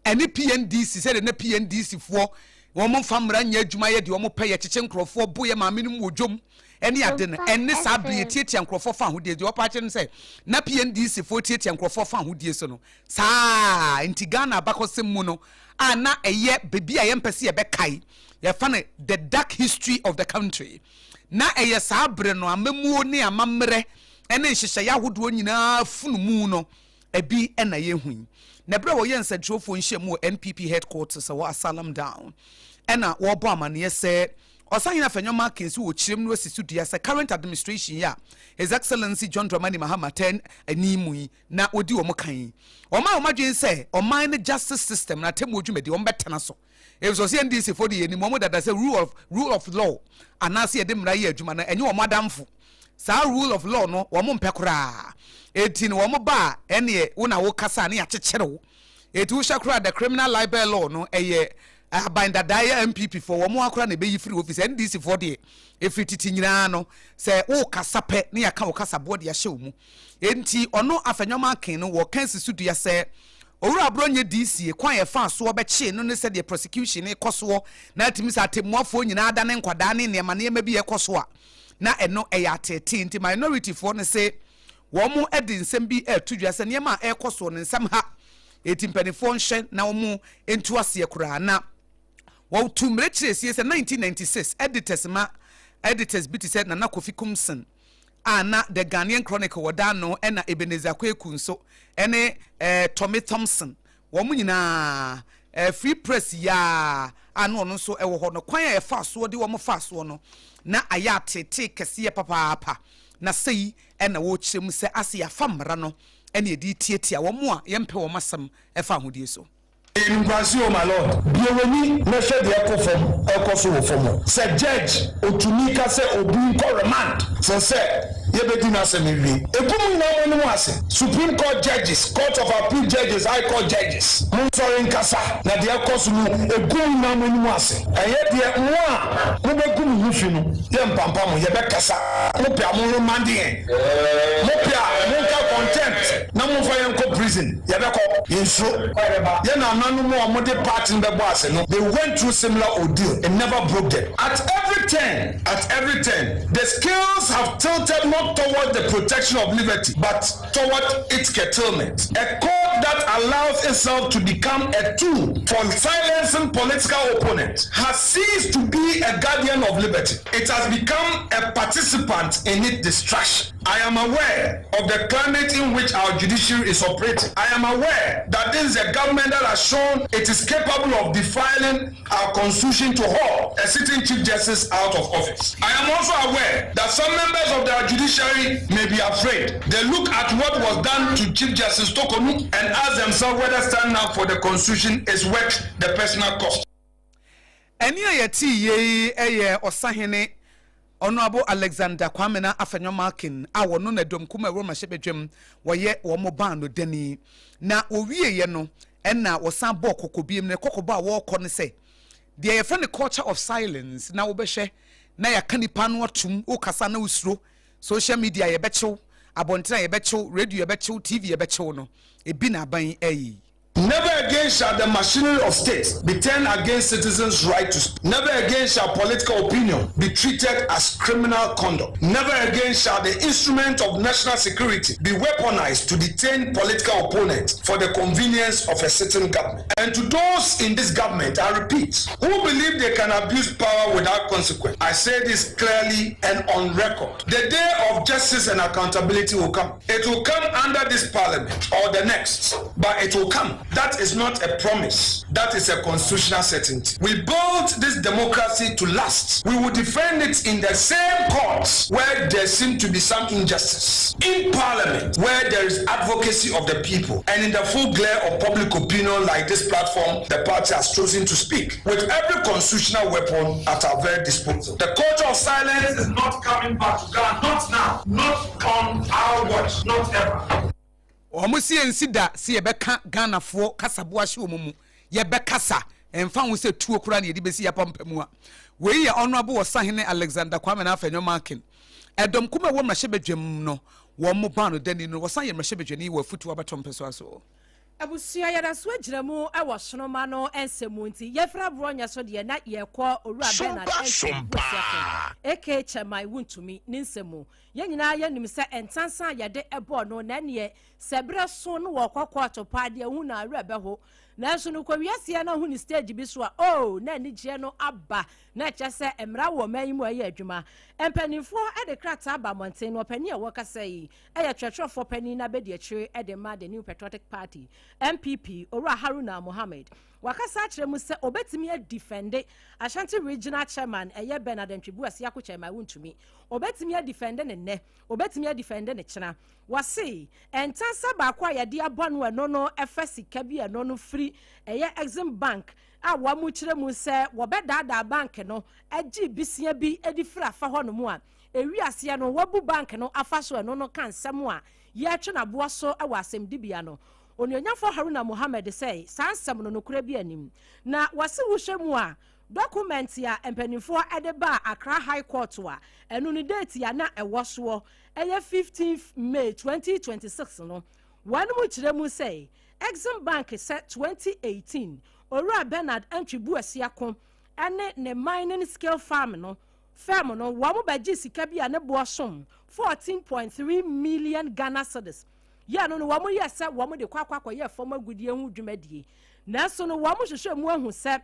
Ɛne PNDC, sɛdeɛ na PNDC foɔ wɔn mfa mmara nyɛ adwuma yɛ deɛ wɔn pɛ, yɛkyekye nkorɔfoɔ, bo yɛ maame nom wɔ dwom ɛne ade no, ɛne saa bere yɛtiatia nkorɔfoɔ fa ahodie, deɛ wɔpa akyerɛ no sɛ na PNDC foɔ tiatia nkorɔfoɔ fa ahodie so no, Saa ara nti Ghana abakɔsɛm mu no a na ɛyɛ baabi a yɛmpɛ sɛ yɛbɛkae, yɛfa no the dark history of the country. Na ɛyɛ saa bere no amammuo ne amammerɛ ne nhyehyɛeɛ ahodoɔ nyinaa funu mu no bi na yɛhu yi. Na berɛ a wɔyɛ nsɛntwerɛfoɔ nhyiamu wɔ NPP headquarters wɔ Asylum Down ɛna wɔrebɔ amaneɛ sɛ Ɔsahene Afenyo Markins wɔ kyerɛm no asi so dua sɛ current administration yi a His Excellency John Dramani Mahama taa anim mu yi na wɔdi wɔn kan yi. Wɔayɛ wɔn adwene sɛ ɔman no justice system no atemmuo dwumadi wɔbɛtena so. Efisɛ ɔsɛ NDC foɔ deɛ yɛnim wɔn dada sɛ rule of rule of law anaasɛ yɛde mmara yɛ adwuma no ɛnyɛ wɔn adamfo. Saa rule of law no wɔn mpɛ koraa. Eti no wɔn ba a ɛneɛ wo na wokasa a ne yɛakyekyere wo. Eti wohwɛ koraa the criminal libel law no ɛyɛ aban dadaa yɛ NPP foɔ wɔn ara koraa na ɛbɛyi firi office. NDC foɔ deɛ ɛfiri tete nyinaa no sɛ wokasa pɛ ne yɛaka wo kasaboɔ de ahyɛ wo mu. Enti ɔno Afenyo-Markin no wɔka si so dua sɛ Owura Aborɔ nyɛ DC kwan a ɛfaa soɔ bɛkyee no ne sɛdeɛ prosecution no rekɔ soɔ na atumi sɛ atɛmmuafoɔ nyinaa adane nkwadaa ne nneɛma nneɛma bi a ɛkɔ so a na ɛno ɛyɛ ateetee nti minority foɔ no se wɔn de nsɛm bi reto dwa sɛ nneɛma a ɛrekɔ soɔ no nsɛm ha enti mpanimfoɔ nhwɛ na wɔn ntu aseɛ koraa na wɔtu mmerɛ kyerɛ sie sɛ 1996 editors ma editors bi te sɛ Nana Kofi Kumson a na The Ghanaian Chronicle wɔ da ano ɛna Ebenezer Kweku nso ɛne eh, Tommy Thompson wɔn nyinaa eh, Free Press yi ara a na ɔno nso ɛwɔ hɔ no kwan a yɛfaa soɔ de wɔn faa soɔ no na ayɛ ateetee kɛseɛ papaapa na sei ɛna wɔrekyerɛ mu sɛ ase yɛafa mmara no ɛne yɛde tiatia wɔn a yɛmpɛ wɔn asɛm ɛfa ahodie so. Animguase o my lord. Bue w'ani na hwɛ deɛ ɛkɔ fam ɛkɔ so wɔ fam hɔ. Sɛ judge otumi ka sɛ obi nkɔ remand for sɛ yɛbɛdi n'asɛm awie. Egu mo nyinaa mo anim ase. Supreme court judges, court of appeal judges, high court judges, monsɔre nkasa na deɛ ɛkɔ so no egu mo nyinaa mo anim ase. Ɛnyɛ deɛ mo a mobɛgu mo ho fi no yɛmpampa mo, yɛbɛkasa. Mopɛ a mo remande yɛn, mopɛ a monka contempt na momfa yɛn nkɔ prison. Yɛbɛkɔ. Yɛnsuro. Yɛn nananom a wɔde party no bɛbɔ ase no, they went through similar ordeal, it never broke them. At every turn, at every turn, the scales have tilted not toward the protection of liberty, but toward its curtailment. A court that allows itself to become a tool for silencing political opponents has ceased to be a guardian of liberty. It has become a participant in its destruction. I am aware of the climate in which our judiciary is operating. I am aware that this is a government that has shown it is capable of defiling our constitution to haul a sitting chief justice out of office. I am also aware that some members of the judiciary may be afraid. They look at what was done to Chief Justice Torkornoo and ask themselves whether standing up for the constitution is worth the personal cost. Ɛnne a yɛtee yei yɛ Ɔsahene Honourable Alexander Kwamena Afenyo Markin a ɔno na dɔm kumaa ɛwɔ mmarahyɛbadwam wɔyɛ wɔn baanodani. Na wɔwieɛ no, Ɛna wɔsan bɔɔ kɔkɔ biem, na kɔkɔbɔ a wɔrekɔ no sɛ deɛ yɛfrɛ no culture of silence, na wobɛhwɛ na yɛaka nipa no atum, wokasa na wosuro social media yɛbɛkyew, abɔnten a yɛbɛkyew, radio yɛbɛkyew, TV yɛbɛkyew no, ebi na aban ɛyi. Never again shall the machinery of state be turned against citizens' right to speak. Never again shall political opinion be treated as criminal conduct. Never again shall the instrument of national security be weaponized to detain political opponents for the convenience of a certain government. And to those in this government, I repeat, who believe they can abuse power without consequence, I say this clearly and on record. The day of justice and accountability will come. It will come under this parliament or the next, but it will come. That is not a promise. That is a constitutional certainty. We built this democracy to last. We will defend it in the same courts where there seem to be some injustice, in parliament where there is advocacy of the people, and in the full glare of public opinion like this platform the party has chosen to speak, with every constitutional weapon at our very disposal. The culture of silence is not coming back to Ghana. Not now. Not on our watch. Not ever. Wɔn si yɛn si da si yɛbɛka Ghanafoɔ kasaboa hyɛ wɔn mu, yɛbɛkasa ɛnfa ho sɛ tuo koraa na yɛde bɛsi yɛapampa mu a. Wei yɛ Honourable Ɔsahene Alexander Kwame Afenyo Markin, ɛdɔm kuma ɛwɔ mmarahyɛbadwam no wɔn mo baa no dani no, wɔsan yɛ mmarahyɛbadwani wɔ afutuo abɛtɔ mpɛ so aso. Abusua, yɛda so agyina mu wɔ sonoma no nsɛm nti yɛfrɛ aborɔ nyɛ so deɛ na yɛkɔ Owura Bernard Boasiako aka Chairman Wontumi ne nsɛm mu. Yɛn nyinaa yɛnim sɛ ntansa a yɛde ɛbɔɔ no na ɛneɛ sɛ berɛ so no wɔkɔ kɔɔto paa deɛ hu na awerɛ bɛho, nanso no kɔwiaseɛ no ho ne stage bi so a oh, na anigyeɛ no aba na ɛkyɛ sɛ mmara wɔ ɔman yi mu a ɛyɛ adwuma. Mpanimfoɔ de krataa ba mmɔnten no, ɔpanin a wɔkasa yi ɛyɛ twerɛtwerɛfoɔ panin na bɛdi akyire de ma the New Patriotic Party, NPP, Owura Haruna Mohammed. Wakasa akyerɛ mu sɛ obɛtumi adefend Ashanti Regional Chairman ɛyɛ Bernard Antwi Boasiako, Chairman Wontumi. Obɛtumi adefend ne nnɛ, obɛtumi adefend ne kyena. Wɔse ntansa baako a yɛde abɔ no, ɛno no ɛfa sika bi, ɛno no firi ɛyɛ Exim Bank a wɔn mo kyerɛ mu sɛ wɔbɛdaadaa bank no agye bisia bi de firi afa hɔ nom a ewi aseɛ no wɔbu bank no afa so. Ɛno no ka nsɛm a yɛretwe n'aboa so wɔ asɛmdibea no. Onuonyamfo Haruna Mohammed sɛ saa nsɛm no nokora bi anim na wɔse wohwɛ mu a, document a mpanimfoɔ de ba Accra High Court a ɛno no date a na ɛwɔ soɔ ɛyɛ 15 May 2026 no, wɔn mu kyerɛ mu sɛ Exim Bank sɛ 2018 Owura Bernard Antwi Boasiako ɛne ne mining scale farm no firm no, wɔn bɛgye sika bi a ne boɔ som 14.3 million Ghana cedis. Yɛ no wɔn yɛ sɛ wɔn de kɔ akɔyɛ fam agudie ho dwumadie, nanso no wɔn hwehwɛ mu ahu sɛ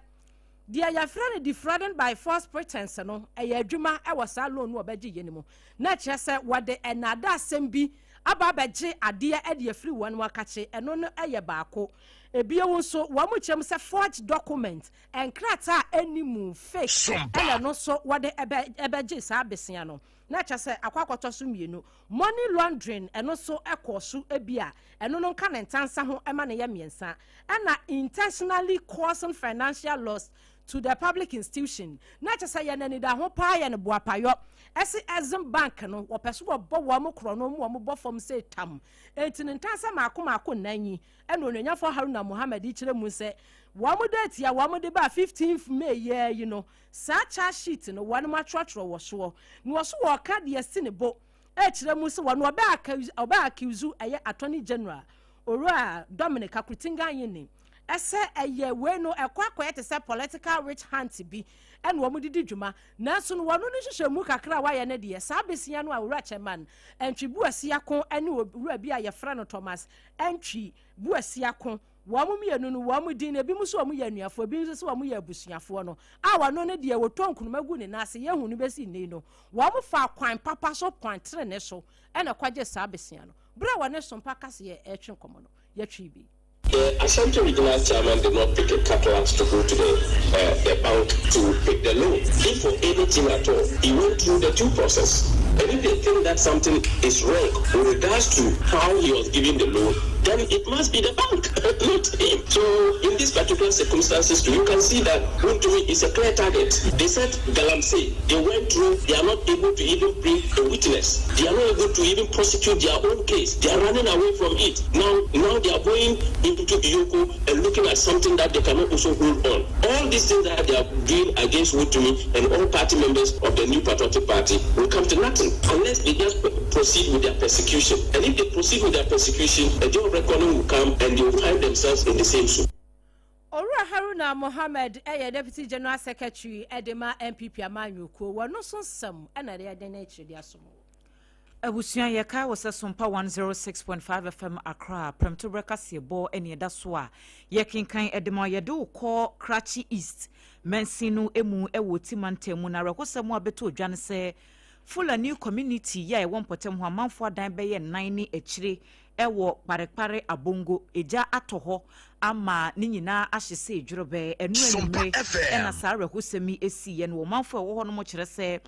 deɛ yɛfrɛ no defrauding by false pretense no ɛyɛ adwuma ɛwɔ saa loan no ɔbɛgye yɛ no mu, na kyerɛ sɛ wɔde ɛnada asɛm bi aba abɛgye adeɛ ɛde afiri wɔn akakye. Ɛno no ɛyɛ baako. Ebien nso, wɔn kyerɛ mu sɛ forged document, nkrataa a ɛni mu, fake, ɛna ɛno nso wɔde ɛbɛgye saa besia no, na kyerɛ sɛ akɔtɔ so mmienu. Money laundering, ɛno nso ɛkɔ so ebi a ɛno no nka ne ntansa ho ɛma ne yɛ mmiɛnsa, ɛna intentionally causing financial loss to the public institution, na kyerɛ sɛ yɛn anida ho paa yɛ no boapayɔ ɛsi Exim Bank no wɔpɛ so wɔbɔ wɔn korɔ no mu, wɔn bɔ fam sɛ tam. Eti ne ntansa mako mako nnan yi ɛna onuonyafo Haruna Muhammed kyerɛ mu sɛ wɔn date a wɔn de ba 15th May yɛ yi no, saa charge sheet no wɔn atwerɛtwerɛ wɔ soɔ na wɔso wɔka deɛ si ne bo ɛkyerɛ mu sɛ wɔn ɔbɛ accuse ɛyɛ Attorney General Owura Dominic Akuritinga Ayine ɛsɛ ɛyɛ wei no ɛkɔ akɔyɛ te sɛ political witch hunt bi ɛna wɔn didi dwuma. Nanso no wɔn no hyehyɛ mu kakra a wayɛ no deɛ, saa besia no a Owura Chairman Antwi Boasiako ɛne owura bi a yɛfrɛ no Thomas Antwi Boasiako, wɔn mmienu no wɔn din no, ebi nso wɔn yɛ anuafoɔ, ebi nso wɔn yɛ abusuafoɔ no a wɔn no deɛ wɔtɔ nkuruma gu ne nan ase yɛhu no bɛsi nne no, wɔn fa kwan papa so, kwan tenene so ɛna kɔgye saa besia no. Bere a wɔne Sompa kaseɛ ɛretwe nkɔmɔ no, yɛtwe bi. The Ashanti Regional Chairman did not pick a cutlass to go to the bank to pick the loan. If for anything at all, he went through the due process. And if they think that something is wrong with regards to how he was given the loan, Then it must be the bank, not him. So in these particular circumstances, you can see that Wontumi is a clear target. They said Galamsey, they went through, they are not able to even bring a witness. They are not able to even prosecute their own case. They are running away from it. Now, now they are going into EOCO and looking at something that they cannot also hold on. All these things that they are doing against Wontumi and all party members of the New Patriotic Party will come to nothing unless they just proceed with their persecution. And if they proceed with their persecution, a day of reckoning will come and they will find themselves in the same soup. Owura Haruna Mohammed yɛ Deputy General Secretary de ma NPP amanyɔkuo. Wɔno nso nsɛm na ɛde yɛde no akyire de asom wo. Abusua yɛkae wɔ sɛ Sompa 106.5 FM Accra prɛmtoberɛ kaseɛbɔ ne ɛda so a yɛkenkan de ma yɛde wo kɔ Krachi East mansin no mu wɔ Oti mantam mu na awerɛhosɛm a bɛtɔ odwa ne sɛ Fulani community yi a ɛwɔ mpɔtam hɔ amanfoɔ adan bɛyɛ nnan ne akyire wɔ Kparekpare Abongo egya atɔ hɔ ama ne nyinaa ahye sɛ dworobɛɛ. Ɛno Sompa anwummere na FM. saa awerɛhosɛm yi siiɛ no. Ɔmanfoɔ a ɛwɔ hɔnom kyerɛ sɛ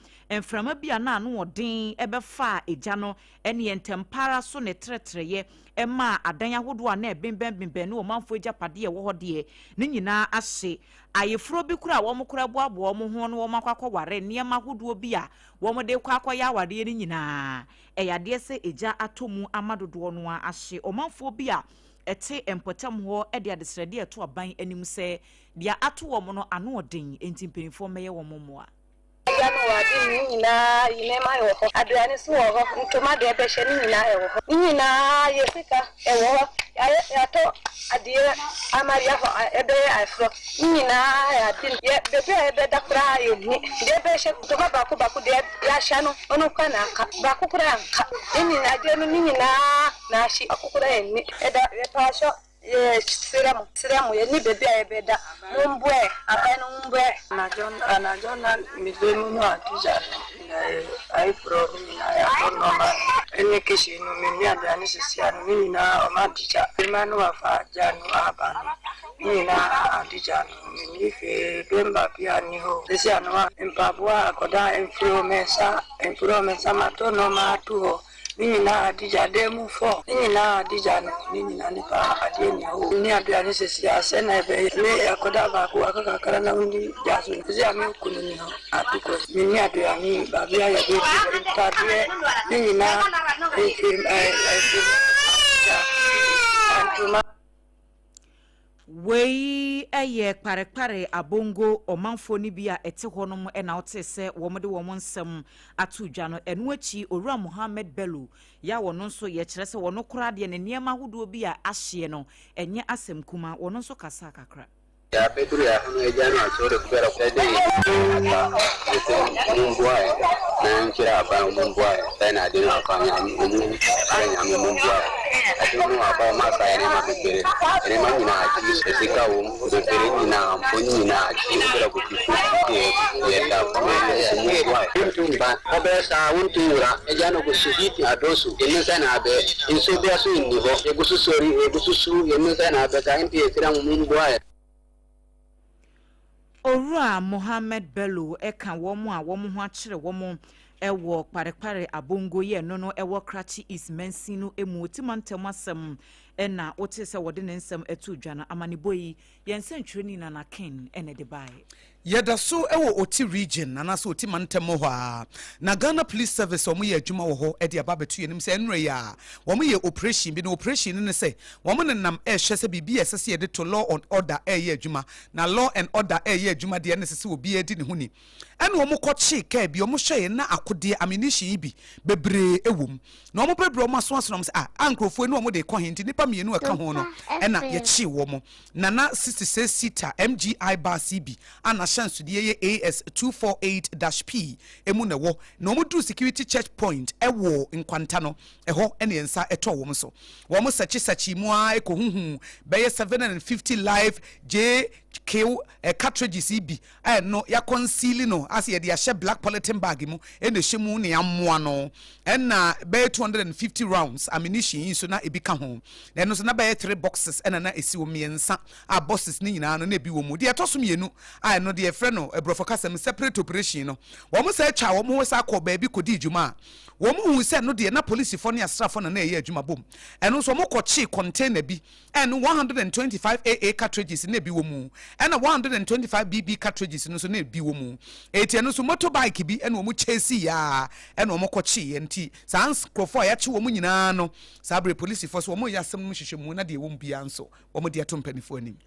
mframa bi a na ano ɔden bɛfaa egya no ne ntɛmpa ara so ne trɛtrɛeɛ maa adan ahodoɔ a na ɛbembɛnbembɛn ne ɔmanfoɔ agyapadeɛ a ɛwɔ hɔ deɛ ne nyinaa ahye. Ayeforɔ bi koraa a wɔkora boaboa wɔn ho na wɔakɔ akɔware nneɛma ahodoɔ bi a wɔde rekɔ akɔyɛ awareɛ no nyinaa, ɛyɛ adeɛ sɛ egya atɔ mu ama dodoɔ no ara ahye. Ɔmanfoɔ bi a ɛte mpɔtam hɔ de adesrɛdeɛ reto aban anim sɛ deɛ ato wɔn no ano ɔden, enti mpanimfoɔ mmɛyɛ wɔn mmoa. Agya no wɔ ade ne nyinaa yi nneɛma wɔ hɔ, aduane nso wɔ hɔ, ntoma deɛ ɛbɛhyɛ ne nyinaa ɛwɔ hɔ. Ne nyinaa yɛ sika ɛwɔ hɔ, yɛayɛ yɛatɔ adeɛ ama yɛahɔ ɛbɛyɛ ayeforɔ, ne nyinaa yɛ ade yɛ baabi a yɛbɛda koraa yɛnni, deɛ ɛbɛhyɛ ntoma baako baako deɛ yɛahyɛ no ɔno koraa na aka, baako koraa anka, ne nyinaa adeɛ no ne nyinaa na ahye, baako koraa yɛnni, yɛda yɛpaakyɛw. Yɛ serɛ mo, serɛ mo, yɛnni baabi a yɛbɛda, momboɛ, aban no momboɛ. Anadwo anadwo na mebe mu no Adija no na ayeforɔ no nyinaa yɛatɔ nnoɔma no ne kitchen no me ne aduane sesia no ne nyinaa ɔma Adija bema no wafa gya no aba no ne nyinaa Adija no me ni hwee bemba bia ni hɔ sesia no mpaboa akɔda mfiri hɔ mɛnsa mfiri hɔ mɛnsa matɔ nnoɔma ato hɔ Ne nyinaa Adija dan mu fɔ ne nyinaa Adija no ne nyinaa nipa adeɛ nni hɔ o ne aduane sɛsi a sɛ na ɛbɛyɛ me akɔdaa baako aka kakra na wonni gya so no sɛsi a me kunu ni hɔ atu kɔ me ni aduane baabi a yɛbɛdi ntadeɛ ne nyinaa mfiri ɛfiri Adija ntoma. Wei yɛ Kparekpare Abongo ɔmanfoɔ no bi a ɛte hɔ nom na wotee sɛ wɔde wɔn nsɛm ato dwa no. Ɛno akyi Owura Mohammed Bello yɛ a ɔno nso yɛkyerɛ sɛ ɔno koraa deɛ ne nneɛma ahodoɔ bi a ahyeɛ no ɛnyɛ asɛm kumaa, ɔno nso kasaa kakra. Yɛabɛduru yɛn ahono agya no asɔre biara sɛ dɛn aba yɛsɛ ɔmo mboa yɛn na nkyerɛ aban ɔmo mboa yɛn sɛ na ade no aba nyame ɔmo kyerɛ nyame ɔmo mboa yɛn ade no aba ɔmo asa yɛn nneɛma bebree nneɛma nyinaa akyi sika wɔm bebree nyinaa mpo nyinaa akyi obiara kofi so yɛ yɛ da fam yɛ ɔmo mboa yɛn. Wontum ba ɔbɛyɛ saa wontum wura agya no kosi heat adɔso yɛn nsa na abɛ nsuo bia so nni hɔ yɛgusu sɔri yɛgusu su yɛn nsa na abɛ saa nti yɛsrɛ mo momboa yɛn. Owura Mohammed Bello ka wɔn a wɔn ho akyere wɔn wɔ Kparekpare Abongo yi a ɛno no wɔ Krachi East mansin no mu Oti mantam asɛm na wotee sɛ wɔde ne nsɛm too dwa no. Amanebɔ yi, yɛn nsɛntwerɛni Nana Ken na ɛde baeɛ. Yɛda so wɔ Oti Region anaasɛ Oti mantam hɔ ara, na Ghana Police Service a wɔyɛ adwuma wɔ hɔ de aba abɛto yɛn anim sɛ ɛnnora yi ara wɔyɛ operation bi, na operation no ne sɛ wɔnenam rehwɛ sɛ biribi a ɛsɛ sɛ yɛde to law and order reyɛ adwuma, na law and order reyɛ adwuma deɛ ɛna ɛsɛ sɛ obiara di ne ho ni. Ɛna wɔkɔkyee kaa bi, wɔhwɛeɛ na akodeɛ, ammunition yi bi bebree wɔ mu, na wɔbrɛbrɛ wɔn aso aso na wɔn sɛ ah, a nkurɔfoɔ yi ne wɔn de rekɔ he, nti nnipa mmienu a ɛka ho no ɛna yɛkyee wɔn. Nana 66 seater MGI bus yi bi a n'ahyɛnsodeɛ yɛ AS 248 dash P mu na ɛwɔ, na wɔduruu security check point wɔ Nkwanta no, ɛhɔ na yɛn nsa tɔɔ wɔn so. Wɔsɛkyesɛkyee mu ara kɔhuhuu bɛyɛ 750 live J. Kew cartridges yi bi a ɛno yɛakɔnsiili no asɛ yɛde ahyɛ black polythene bag mu ɛna ɛhyɛ mu na yɛamoa no, ɛna bɛyɛ 250 rounds ammunition yi nso na ebi ka ho, na ɛno nso na bɛyɛ three boxes ɛna na ɛsi wɔ mmiɛnsa a boxes no nyinaa no na ebi wɔ mu. Deɛ ɛtɔ so mmienu a ɛno deɛ yɛfrɛ no aborɔfo kasa mu separate operation no, wɔn san atwa wɔn ho san kɔ baabi kɔdii dwuma a wɔn hu sɛ ɛno deɛ na polisifoɔ ne asraafoɔ na na ɛyɛ adwuma bom. Ɛno nso wɔn kɔkyee container bi Ɛno 125 AA cartridges na ebi wɔ mu, ɛna 125 BB cartridges no nso na ebi wɔ mu. Eti ɛno nso motorbike bi ɛna wɔn chasing aa ɛna wɔn kɔ kyeeɛ. Nti saa nkorɔfoɔ a yɛakye wɔn nyinaa no, saa bere polisifoɔ so wɔn reyɛ asɛm no mu nhwehwɛmu na deɛ ɛwɔ mu biara nso wɔn de ato mpaninfoɔ anim.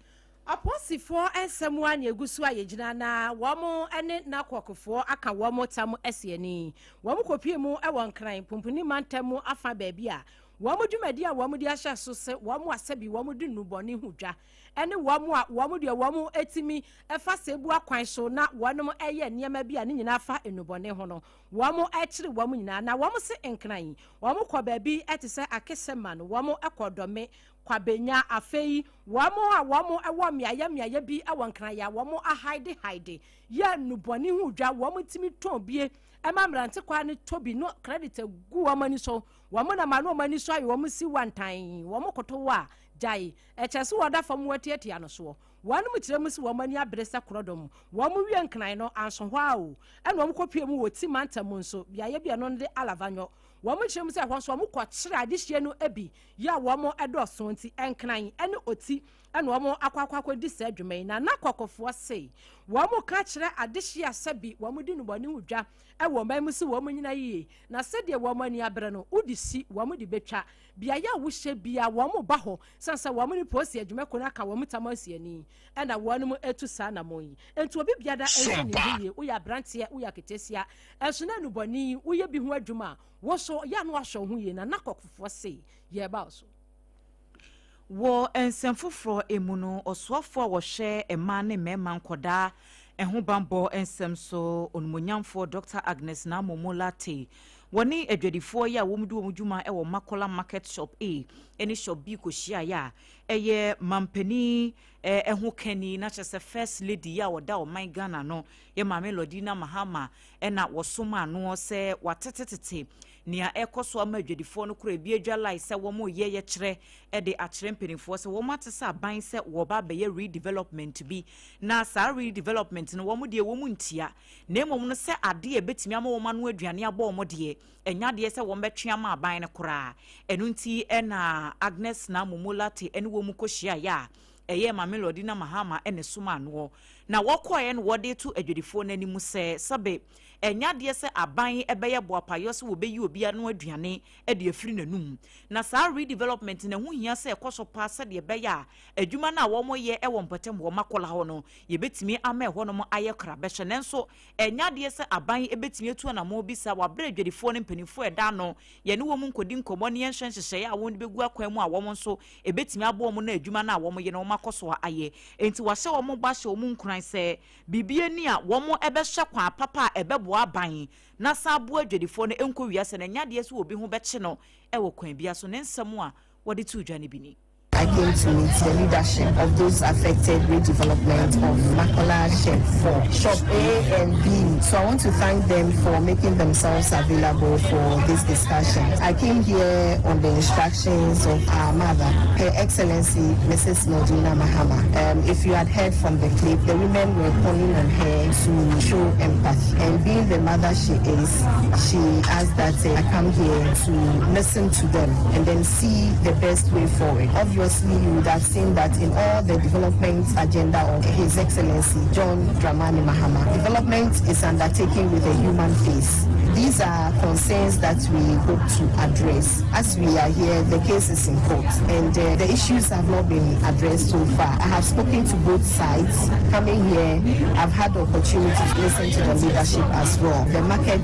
Apolisifoɔ nsɛm ara na ɛgu so a yɛgyina na wɔn ne Nakɔkfoɔ aka wɔn tam asi ani. Wɔn kɔpue mu wɔ Nkran Pumpuni mantam mu afa baabi a Wɔn dwumadi a wɔde ahyɛ so se wɔn a sɛbi wɔn di nnubɔne ho dwa ne wɔn a wɔn deɛ wɔn tumi fa sɛbu akwan so na wɔn yɛ nneɛma bi a ne nyinaa fa nnubɔne ho no, wɔn kyere wɔn nyinaa. Na wɔn se Nkran, wɔn kɔ baabi te sɛ Akeseman, wɔn kɔ Dɔme, Kwabenya, afei wɔn a wɔn wɔ mmeaeɛ mmeaeɛ bi wɔ Nkran a wɔn ahaede haede yɛ nnubɔne ho dwa, wɔn tumi tɔn bie ma mmerante kwaa no tɔ bi no credit gu wɔn ani so. Wɔn nam ano wɔn ani so ayɛ wɔn si wantan, wɔn koto wo a, gyae. Ɛkyerɛ sɛ wɔda fam wɔatiatia no soɔ. Wɔnom kyerɛ mu sɛ wɔn ani abere sɛ korɔdɔm. Wɔn wie Nkran no, anso hɔ ara o, ɛna wɔn kɔpue mu wɔ Ti mantam mu nso, beaeɛ bi a ɛno no de Alavanyo. Wɔn kyerɛ mu sɛ ɛhɔ nso wɔn kɔ kyere adehyeɛ no bi yɛ a wɔn dɔɔso nti Nkran ne Oti ɛna wɔn akɔ akɔ akɔdi saa dwuma yi. Na na Kɔkɔfoɔ se wɔn ka kyerɛ adehyeɛ a sɛbi wɔn di nnubɔne ho dwa wɔ ɔman mu sɛ wɔn nyina yie. Na sɛdeɛ wɔn ani abere no, wode si, wɔn de bɛtwa. Beaeɛ a wohyɛ biara, wɔba hɔ, sane sɛ wɔn ne polisi adwumakuo no aka wɔn tam asi ani, ɛna wɔnom atu saa anammɔn yi. Enti obi biara nhwɛ ne ho yie, woyɛ aberanteɛ, woyɛ aketesia, nso na nnubɔne yi, woyɛ bi ho adwuma a, wo nso, yɛ a na woahwɛ wo ho yie, na Nakɔkfoɔ se, yɛreba wo so. Wɔ nsɛm foforɔ mu no, ɔsoafoɔ a ɔhwɛ mmaa ne mmarima nkwadaa ho bammɔ nsɛm so, Onimuonyamfoɔ Dɔkta Agnes Naa Momo Lartey, wɔne adwadifoɔ yi a wɔdi wɔn dwuma wɔ Makola Market Shop A ne Shop B kɔhyiaeɛ a ɛyɛ mampanin ho kani na kyerɛ sɛ First Lady yi a ɔda ɔman Ghana no, yɛ Maame Lordina Mahama na wɔsomaa noɔ sɛ watetetete Nea ɛrekɔ so ama adwadifoɔ no kora ebi adwa line sɛ wɔreyɛ yɛkyerɛ de akyerɛ mpanimfoɔ sɛ wɔate sɛ aban sɛ wɔreba abɛyɛ redevelopment bi na saa redevelopment no wɔn deɛ wɔn ntia na mmom no sɛ adeɛ a ɛbɛtumi ama wɔn ano aduane abɔ wɔn deɛ ɛnyɛ adeɛ sɛ wɔbɛtwe ama aban no koraa. Ɛno nti na Agnes Naa Momo Lartey ne wɔn kɔhyiaeɛ a ɛyɛɛ Maame Lordina Mahama na ɛsomaa noɔ. Na wɔkɔeɛ no wɔde reto adwadifoɔ no anim sɛ sɛbe ɛnyɛ adeɛ sɛ aban bɛyɛ boapayɔ sɛ wɔbɛyi obi ano aduane de afiri n'anum. Na saa redevelopment no ɛho hia sɛ ɛkɔ so paa sɛdeɛ ɛbɛyɛ a adwuma no a wɔyɛ wɔ mpɔtam wɔ Makola hɔ no yɛbɛtumi ama ɛhɔnom ayɛ krabɛhwɛ. Nanso ɛnyɛ adeɛ sɛ aban bɛtumi atu anammɔn bi saa wɔ aberɛ a adwadifoɔ no mpanimfoɔ a ɛda ano yɛne wɔn nkɔdi nkɔmmɔ ne yɛnhwɛ nhyehyɛeɛ a wɔde bɛgu akwan mu a wɔn nso ɛbɛtumi aboa wɔn na adwuma no a wɔyɛ no wɔakɔ so ayɛ. Enti wɔahyɛ wɔn bɔ ahyɛ wɔn nkuran sɛ biribi ani a wɔbɛhwɛ kwan papa a ɛbɛboa aban na asan aboa adwadifoɔ no nkɔ wiase no, ɛnyɛ adeɛ sɛ obi ho bɛkye no wɔ kwan biara so. Ne nsɛm a wɔde too dwa no bi ni. I came to meet the leadership of those affected redevelopment of Makola Shed 4, Shop A and B. So I want to thank them for making themselves available for this discussion. I came here on the instructions of our mother, Her Excellency Mrs. Lordina Mahama. Um, if you had heard from the clip, the women were calling on her to show empathy. And being the mother she is, she asked that uh, I come here to listen to them and then see the best way forward. Obviously, you would have seen that in all the development agenda of His Excellency John Dramani Mahama, development is undertaken with a human face. These are concerns that we hope to address. As we are here, the case is in court and uh, the issues have not been addressed so far. I have spoken to both sides. Coming here, I've had the opportunity to listen to the leadership as well. The market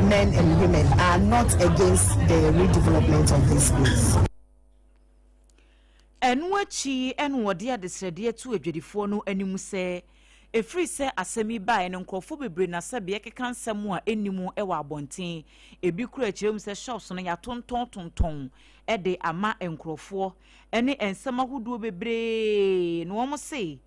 men and women are not against the redevelopment of this place. Ɛno akyi na wɔde adesrɛdeɛ too adwadifoɔ no anim sɛ, Ɛfiri sɛ asɛm yi baeɛ no, nkurɔfoɔ bebree na sɛbe ɛkeka nsɛm a ɛnni mu wɔ abɔnten. Ebi koraa kyerɛ mu sɛ shops no yɛatontɔntontɔn de ama nkurɔfoɔ ne nsɛm ahodoɔ bebree. Na wɔse.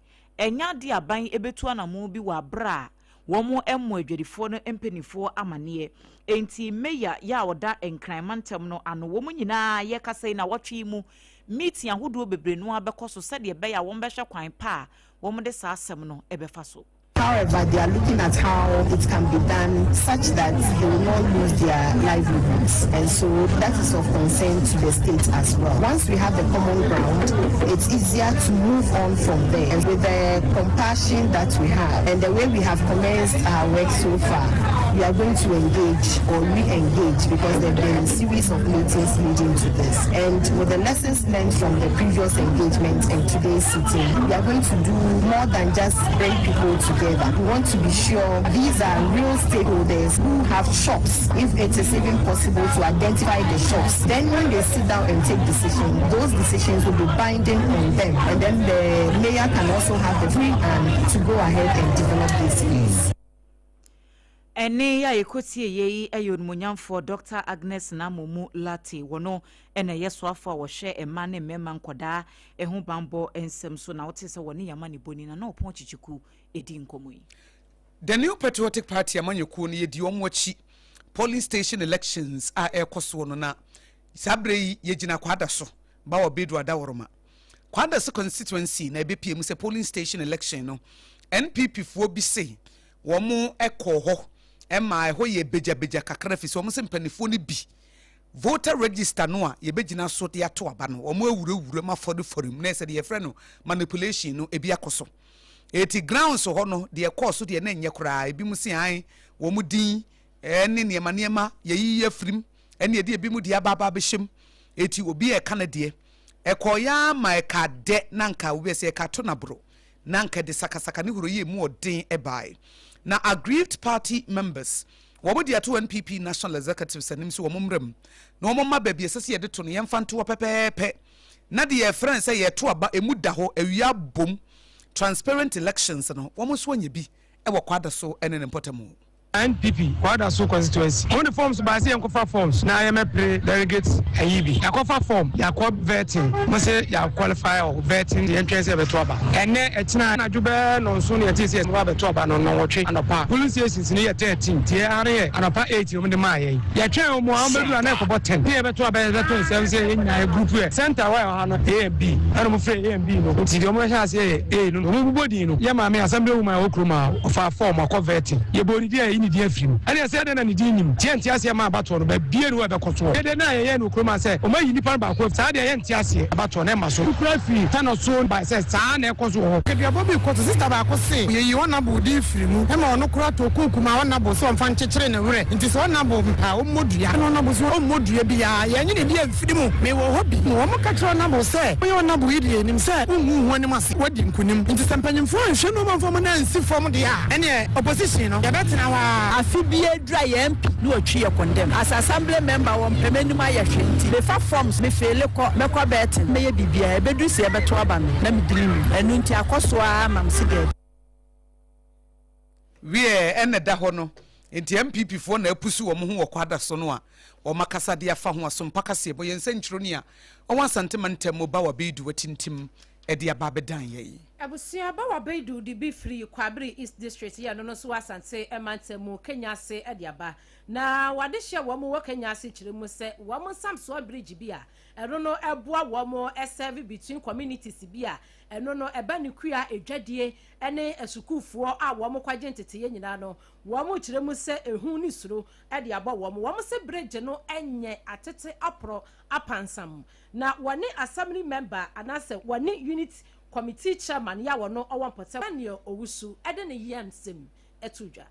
Ɛnyɛ adeɛ a aban bɛtu anamon bi wɔ aberɛ a wɔn mmɔ adwadifoɔ no mpaninfoɔ amaneɛ. Enti Mayor yɛ a ɔda Nkran mantam no ano, wɔn nyinaa yɛkasa yi nawɔtwe yi mu meeting ahodoɔ bebree no ara bɛkɔ so sɛdeɛ ɛbɛyɛ a wɔbɛhwɛ kwan pa a wɔde saa asɛm no bɛfa so. However, they are looking at how it can be done such that they will not lose their livelihoods. And so that is of concern to the state as well. Once we have the common ground, it's easier to move on from there. And with the compassion that we have and the way we have commenced our work so far, we are going to engage or re-engage because there have been a series of meetings leading to this. And with the lessons learned from the previous engagement and today's sitting, we are going to do more than just bring people together. We want to be sure these are real stakeholders who have shops, if it is even possible to identify the shops. Then when they sit down and take decisions, those decisions will be binding on them. And then the mayor can also have the free hand to go ahead and develop this place. Ɛnne yi a yɛkɔtieeɛ yi yɛ Onimuonyamfoɔ Dɔkta Agnes Namomu Lartey. Wɔno na ɛyɛ soafoɔ a wɔhwɛ mmaa ne mmarima nkwadaa ho banbɔ nsɛm so na wote sɛ wɔne yɛn amanebɔni Nana Ɔpɔn Kyekyeku redi nkɔmmɔ yi. The New Patriotic Party amanyɔkuo no yɛdi wɔn akyi polling station elections a ɛrekɔ soɔ no na saa berɛ yi yɛgyina Kwadaso Bawa Bedu Adaworoma Kwadaso constituency na ɛbɛpie mu sɛ polling station election no NPP foɔ bi se Wɔn kɔɔ hɔ maa ɛhɔ yɛɛ bagyabagya kakra firi sɛ wɔn se mpaninfoɔ no bi voter register no a yɛbɛgyina so de ato aba no wɔn awurawura mu afɔrefɔre mu na ɛsɛ deɛ yɛfrɛ no manipulation no ebi akɔ so. Eti grounds hɔ no deɛ ɛkɔɔ so deɛ na ɛnyɛ koraa ebi mu se an wɔn din ɛne nneɛma nneɛma yɛyiyi afirim ɛne yɛde ebi mu deɛ aba aba abɛhyɛ mu eti obi a ɛka no deɛ ɛkɔɔ yɛ ara ma ɛka dɛ na nka obi sɛ ɛka to na boro na anka ɛde sakasaka ne horoyɛ emu ɔden bae. Na aggrieved party members, wɔn de ato NPP National Executives anim sɛ wɔn mmra mu na wɔn mma baabi a ɛsɛ sɛ yɛde to no yɛmfa nto hɔ pɛpɛɛpɛ na deɛ yɛfrɛ no sɛ yɛto aba emu da hɔ awia abom transparent elections no wɔn nso anya bi wɔ Kwadaso ne ne mpɔtam. NPP, Kwadaso constituency. Wɔn de forms bae sɛ yɛnkɔfa forms na yɛmɛpere delegate ayi bi. Yɛakɔfa form, yɛakɔ vetting, mo se yɛ qualify wɔ vetting deɛ yɛntwɛn sɛ yɛbɛto aba. Ɛnnɛ, ɛkyena anadwo bɛyɛ nnɔnson na yɛtee sɛ yɛbɛba abɛto aba no nnɔnwɔtwe anɔpa. Polling stations no yɛ 13, nti yɛn ara yɛ anɔpa 8 na wɔn de maa yɛn. Yɛtwɛn wɔn a wɔbɛduru a na ɛkɔbɔ 10. Ne yɛbɛto aba yɛbɛto nsɛm sɛ yɛn nyinaa yɛ group yɛ. Center hɔ a ɛwɔ ha no A and B ɛna wɔfrɛ A and B no. Nti deɛ wɔbɛhyɛ aseɛ yɛ A no na wɔbobɔ din no. Yɛn maame assembly woman a ɛwɔ kurom ha, ɔfaa form akɔ vetting. Yɛbɔɔ ne din a yɛyi ne din afiri mu. Ɛnneɛ sɛ dɛn na ne din nni mu? Nti yɛnte aseɛ mma abatoɔ no baabiara nni hɔ a ɛbɛkɔ soɔ. Dede no a yɛyɛɛ no wɔ kurom ha sɛ wɔayi nnipa no baako afiri saa deɛ yɛnte aseɛ. Abatoɔ no ɛmma so. Wokura firi Tano so bae sɛ saa na ɛkɔ so wɔ hɔ. Aduabɔ bi rekɔ so, sista baako se yɛyii Honourable din firii mu ma ɔno koraa tɔɔ kooko maa Honourable sɛ ɔmfa nkyekyere ne werɛ nti sɛ Honourable mpɛ a ɔmmɔ dua. Ɛna Honourable se ɔmmɔ dua biara, yɛannye ne din amfiri mu. Mewɔ hɔ bi. Wɔka kyerɛɛ Honourable sɛ, Woyɛ Honourable yi deɛ yɛnim sɛ wongu wo ho anim ase, woadi nkonim nti sɛ mpanyimfoɔ anhwɛ na wɔamfa wɔn nan ansi fam deɛ a, Ɛneɛ opposition no yɛbɛtena hɔ aa. Afe biaa duru a yɛ MP ne ɔtwi yɛ condemn. As assembly member wɔ mpɛ m'anim ayɛ hwee nti me fa forms me feele kɔ mɛkɔ abɛɛten mɛyɛ biribiaa ɛbɛduru sɛ yɛbɛto aba no na me dini nim ɛno nti akɔso aa ma me se daabi. Wiɛ, ɛna ɛda hɔ no, enti NPP foɔ na apusu wɔn ho wɔ kwada so no a wɔn akasa de afa ho asompa kaseɛbɔ yɛn nsɛnkyerɛwni a ɔwɔ Asante mantam mu Bawa Beidu atintim de aba abɛdan yɛn. Abusua Bawa Beidu de bi firi Kwaabere East District yɛ no no nso wɔ Asante mantam mu Kenya ase de aba. Na wɔade hyɛ wɔn wɔ Kenya ase kyerɛ mu sɛ wɔn nsamsoɔ bridge bi a ɛno no ɛboa wɔn serve between communities bi a ɛno no ɛba ne kua edwadie ne asukuufoɔ a wɔn kwagye nteteyɛ nyinaa no wɔn kyerɛ mu sɛ ehu ne suro de abɔ wɔn. Wɔn se bridge no nyɛ atete aporɔ apansam Na wɔne assembly member anaasɛ wɔne unit committee chairman yɛ a wɔno ɔwɔ mpɔtam Daniel Owusu de ne yea nsɛm too dwa.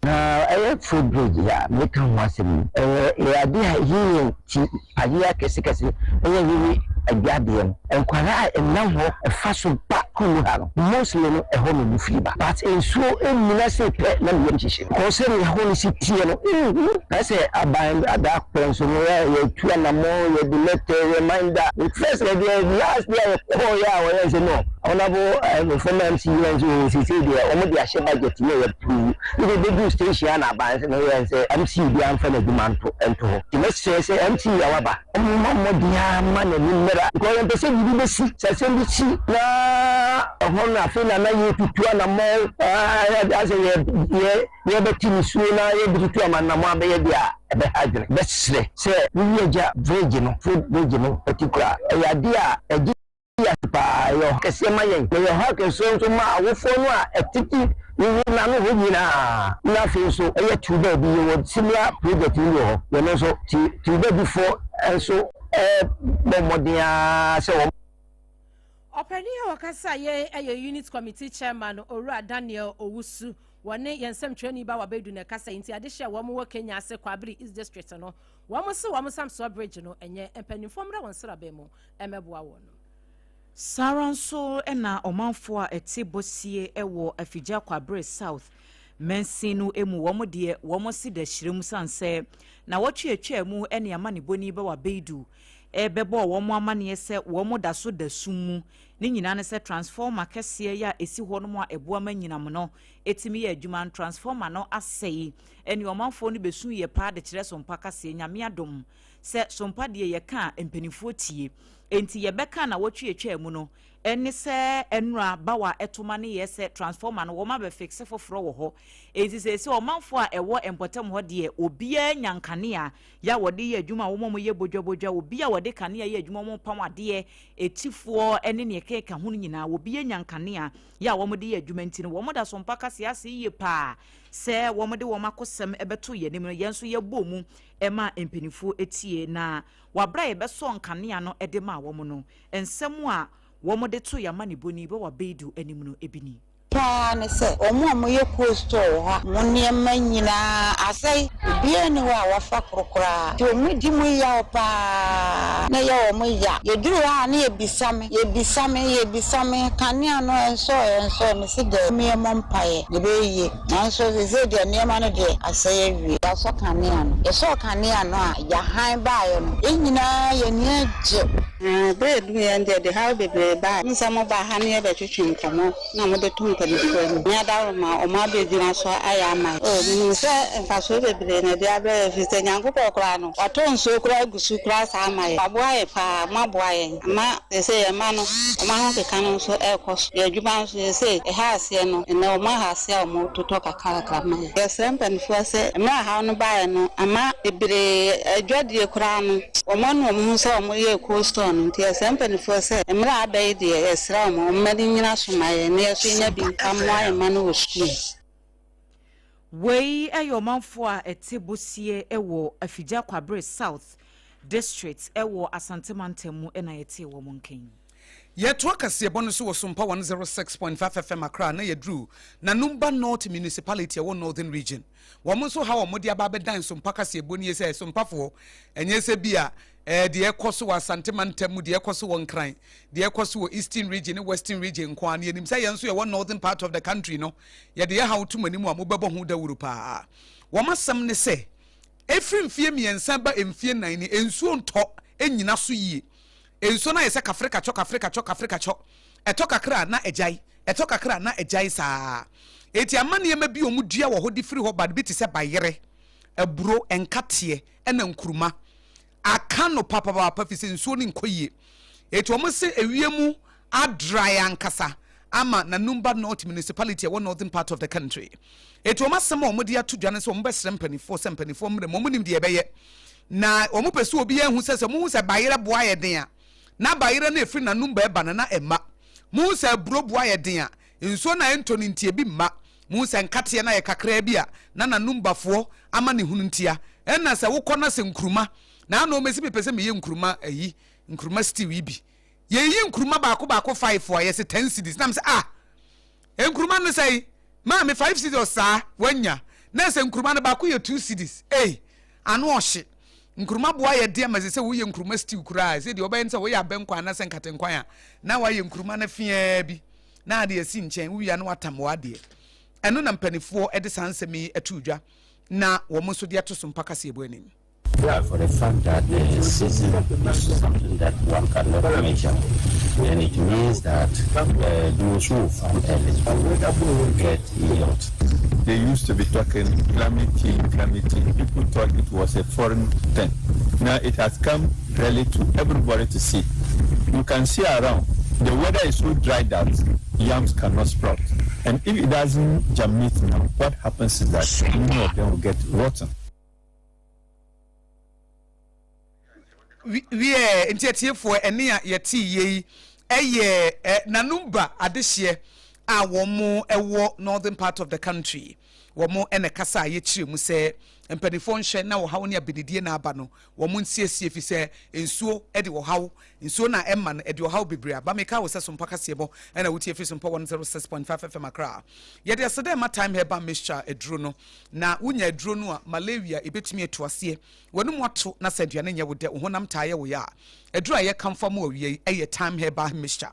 Na ɛyɛ foot bridge yi a meka ho asɛm yi, ɛyɛ yɛ ade a ɛyɛ yɛn ti adeɛ akɛsekɛse, ɛyɛ wewe adwadeɛ no. Nkwadaa a ɛnam hɔ ɛfa so ba kurom ha no, mostly no ɛhɔ na wɔn firi ba. But nsuo nnyina sei pɛ na me yam hyehye me. Cause sɛdeɛ ɛhɔ no si teɛ no, nhu. Na sɛ aban ada kwan so no yɛ yɛtu anamɔn, yɛde letter, reminder. First yɛde last year yɛkɔɔeɛ a wɔyɛɛ sɛ no. Honourable eh, former MC yi nso wɔ seesei deɛ wɔn de ahyɛ budget mu a yɛapprove. Ne deɛ ɛbɛduru station a na aban sɛ na yɛn sɛ MC biara mfa n'adwuma nto nto hɔ. Nti mɛsrɛ sɛ MC a waba, ɔmmɔ mmɔden ara mma n'ani mmra because yɛmpɛ sɛ biribi bɛsi, sɛ asɛm bi si na ɛhɔ no afei na na yɛretutu anammɔn, asɛ yɛ yɛ yɛbɛte nisuo na yɛbɛtutu amanammɔn abɛyɛ deɛ a ɛbɛha adwene. Mɛsrɛ sɛ woyi agya bridge no, foot bridge no particular, ɛyɛ adeɛ a ɛgye ase paa, ɛyɛ ɔhaw kɛseɛ ma yɛn, na ɛyɛ ɔhaw kɛseɛ nso ma awofoɔ no a ɛtete wowo no ano hɔ nyinaa, na afei nso ɛyɛ too baabi, yɛwɔ similar project no bi wɔ hɔ, yɛno nso ti too baabifoɔ nso bɔ mmɔden ara sɛ wɔn. Ɔpanin a ɔkasa yɛ yɛ Unit Committee Chairman Owura Daniel Owusu. Wɔne yɛn nsɛmtwerɛni Bawa Baidu na ɛkasa yi nti adehye a wɔn wɔ Kenya ase Kwabere East District no wɔn se wɔn Samsoa Bridge no ɛnyɛ mpanimfoɔ mmra wɔn sraban mu mmɛboa wɔn. Saa ara nso na ɔmanfoɔ a ɛte Bosie wɔ Afigya Kwabre South mansin no mu wɔn deɛ wɔn se da hyira mu sane sɛ nawɔtwe atwaa mu ne amanebɔni Bawa Baidu bɛbɔɔ wɔn amaneɛ sɛ wɔn da so da sum mu. Ne nyinaa ne sɛ transformer kɛseɛ yi a ɛsi hɔ nom a ɛboa ma nyinam no tumi yɛ adwuma no, transformer no asɛe. Ɛne ɔmanfoɔ no bɛsuiɛ paa de kyerɛ Sompa kaseɛ. Nyame adom sɛ Sompa deɛ yɛka a mpanimfoɔ tie. Enti yɛbɛka nawɔtwe atwaa mu no ne sɛ ɛnora Bawa toma ne yɛ sɛ transformer no wɔn abɛfixe foforɔ wɔ hɔ. Enti seesei ɔmanfoɔ a ɛwɔ mpɔtam hɔ deɛ obiara nya nkanea yɛ a wɔde yɛ adwuma a wɔn a wɔyɛ bodwabodwa, obi a wɔde kanea yɛ adwuma, wɔpam adeɛ, etifoɔ ne nea ɛkeka ho no nyinaa, obi anya nkanea yɛ a wɔde yɛ adwuma nti no, wɔda so mpa kaseɛ ase yie paa sɛ wɔde wɔn akosɛm bɛto yɛn anim no, yɛn nso yɛbɔɔ mu ma mpanimfoɔ tie, na wɔ berɛ a yɛbɛsɔɔ nkanea no de maa wɔn no, nsɛm a wɔde too yɛn amanebɔni Bawa Baidu anim no bi ni. Paa ne sɛ, wɔn a wɔyɛ cold store wɔ hɔ a, wɔn nneɛma nyinaa asɛe. Obiara nni hɔ a wafa koro koraa. Nti wɔdi mu yaw paa, na ɛyɛ wɔn ya. Yɛduru hɔ a, na yɛbisa me, yɛbisa me, yɛbisa me, kanea no ɛnsɔɔ, ɛnsɔɔ. Mese daabi, yɛmmɔ mpaeɛ na ɛbɛyɛ yie. Nanso seesei deɛ nneɛma no deɛ asɛe awie. Yɛasɔ kanea no. Yɛsɔɔ kanea no a, gya hann baeɛ no, yɛn nyinaa yɛn ani agye. Bere a eduu yɛn deɛ, ɛde haw bebree bae. Wohu sɛ mobaa ha ne yɛbɛtwetwe nkɔmmɔ na mode to mpanyimfo anim. Me adaworoma, wɔn abegyina so ayɛ ama yɛn. Oh, minim sɛ mfaso bebree na ɛde abrɛ yɛn efisɛ Nyankopɔn koraa no, watɔ nsuo koraa agu so koraa saa ama yɛn. Waboa yɛn paa, moaboa yɛn ama seesei yɛn mma no, wɔn ahokeka no nso rekɔ so. Yɛn adwuma nso, seesei ɛha aseɛ no, ɛnnɛ wɔaha aseɛ a wɔtotɔ kakrakakra ma yɛn. Yɛsrɛ mpanimfoɔ sɛ, mmerɛ a haw no baeɛ no, ama bebree adwadie koraa no, wɔanu wɔn ho sɛ wɔyɛɛ cold store no. Nti yɛsrɛ mpanimfoɔ sɛ, mmerɛ a aba yi deɛ, yɛsrɛ wɔn, wɔmma no nnyina so mma yɛn, na yɛn nso yɛnya bi mfa mmoa yɛn mma no wɔ sukuu mu. Wei yɛ ɔmanfoɔ a ɛte Bosie wɔ Afigya Kwabre South District wɔ Asante Mantam mu na yɛtee wɔn nka yi. Yɛtoa kaseɛbɔ no so wɔ Sompa 106.5 FM Accra na yɛduru Nanumba North Municipality ɛwɔ Northern Region. Wɔn nso haw a wɔde aba abɛdan Sompa kaseɛbɔ nie sɛ Sompafoɔ, ɛnyɛ sɛ bi a ɛɛ deɛ ɛkɔ so wɔ Asante mantam mu, deɛ ɛkɔ so wɔ Nkran, deɛ ɛkɔ so wɔ Eastern Region ne Western Region nko ara no, yɛnim sɛ yɛn nso yɛwɔ Northern part of the country no, yɛde yɛn haw to mo anim a mobɛbɔ ho dawuro paa. Wɔn asɛm ne sɛ, ɛfiri mfeɛ mmiɛnsa ba mfeɛ nnan ni, nsuo ntɔ nnyina so yie. Nsuo no ayɛ sɛ kafrekakyɔ, kafrekakyɔ, kafrekakyɔ. Ɛtɔ kakra a na agyae, ɛtɔ kakra a na agyae saa. Enti ama nneɛma bi a wɔdua wɔ hɔ de firi hɔ ba no bi te sɛ bayerɛ, aburo, nkateɛ, ɛna nkuruma. Aka no papaapa firi sɛ nsuo no nkɔ yie. Enti wɔn se ewiem adry ankasa ama Nanumba North Municipality a ɛwɔ Northern part of the country. Enti wɔn asɛm a wɔde ato dwa ne sɛ wɔbɛsrɛ mpanimfoɔ sɛ mpanimfoɔ mmra mu, wɔn nim deɛ ɛbɛyɛ. Na wɔn pɛ sɛ obiara hu sɛ sɛ wɔhu sɛ bayerɛ boa yɛ den a, na bayerɛ no ɛfiri Nanumba ɛba no na ɛmma. Mohu sɛ aburo boa yɛ den a, nsuo no a ɛntɔ no nti ebi mma. Mohu sɛ nkateɛ no ayɛ kakraa bi a, na Nanumbafoɔ amanehunu ntia. Ɛna sɛ wokɔ na sɛ nkuruma, na ano mesi mepɛ sɛ meyɛ nkuruma ayi, nkuruma stew yi bi. Yɛyi nkuruma baako baako five a, yɛse ten cedis. Na mesɛ ah, nkuruma no sɛe? Maame five cedis ɔsaa, wanya. Na sɛ nkuruma no baako yɛ two cedis, ei, ano ɔhye. Nkuruma boa yɛ den ama sɛ sɛ woyɛ nkuruma stew koraa a, sɛ deɛ wɔbɛyɛ ne sɛ woyɛ abɛnkwan anaasɛ nkatenkwan a, na woayɛ nkuruma no feaa bi na ade asi nkyɛn, wowie a na woatam w'adeɛ. Ɛno na mpanifoɔ de saa nsɛm yi ato dwa na wɔn nso de ato so mpa kaseɛbɔ anim. Yeah, for the fact that the season is something that one cannot measure. Then it means that uh, those who farm early will get yield. They used to be talking climate change, climate change. People thought it was a foreign thing. Now it has come really to everybody to see. You can see around, the weather is so dry that yams cannot sprout. And if it doesn't germinate now, what happens is that many of them will get rotten. Wiɛ, nti atiefoɔ, ɛnne a yɛtee yei yɛ Nanumba adehyeɛ a wɔn wɔ northern part of the country. Wɔn na ɛkasa a yɛkyerɛ mu sɛ mpanimfoɔ nhwɛ na ɔhaw ne abenedie na aba no wɔn nsiesie fi sɛ nsuo de ɔhaw nsuo na ɛma no ɛde ɔhaw bebree aba. Meka wo sɛ Sompa kaseɛbɔ ɛna wotie firi Sompa 106.5 FM Accra. Yɛde aseda ɛma Thyme Herbal Mixture aduro no na wonya aduro no a malaria ɛbɛtumi atu aseɛ W'anom ato na sɛ aduane nyɛ wo dɛ, wo honam taa yɛ wo ya a, aduru a yɛkamfo ama wo awia yi yɛ Thyme Herbal Mixture.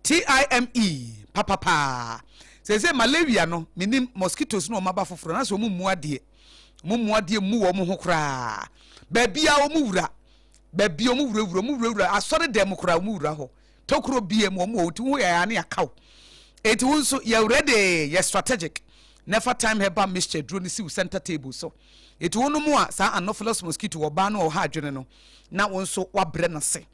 T-I-M-E, papa paa. Seesei malaria no, mennim, mosquitoes no wɔn aba foforɔ, na sɛ wɔn mmu adeɛ, wɔn mmu adeɛ mmu wɔn ho koraa. Baabiara wɔn wura, baabi wɔn wurawura, wɔn wurawura, asɔre dan mu koraa wɔn wura hɔ. Tokuro bie mu wɔn wɔ, nti wo ho yɛ a ne yɛaka wo. Enti wo nso yɛ ready, yɛ strategic, na fa Thyme Herbal Mixture aduro no si wo center table so. Enti wonom a, saa Anopheles mosquito, ɔbaa no a ɔha adwene no, na wo nso woabrɛ no ase.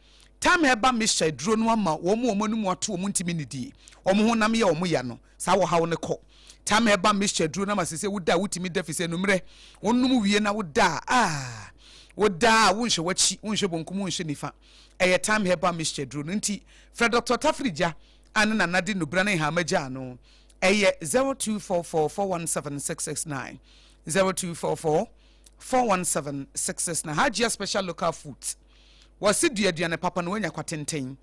Thyme herbal mixture aduro no ama wɔn a wɔn anum ato wɔn ntumi nnidie, wɔn honam yɛ wɔn ya no, saa ɔhaw no kɔ. Thyme herbal mixture aduro no ama seesei woda a wotumi da fisɛ anummerɛ wonom wie na woda a, ah, woda a wonhwɛ w'akyi, wonhwɛ bonkum, wonhwɛ nifa. Ɛyɛ Thyme herbal mixture aduro no nti frɛ Dr. Tafirigya a ne nana de nnubra ne nhaama gyaa no. Ɛyɛ 0244 417 669. 0244 417 669 Hajia Special Local Foods wɔse dua aduane papa na woanya kwatenten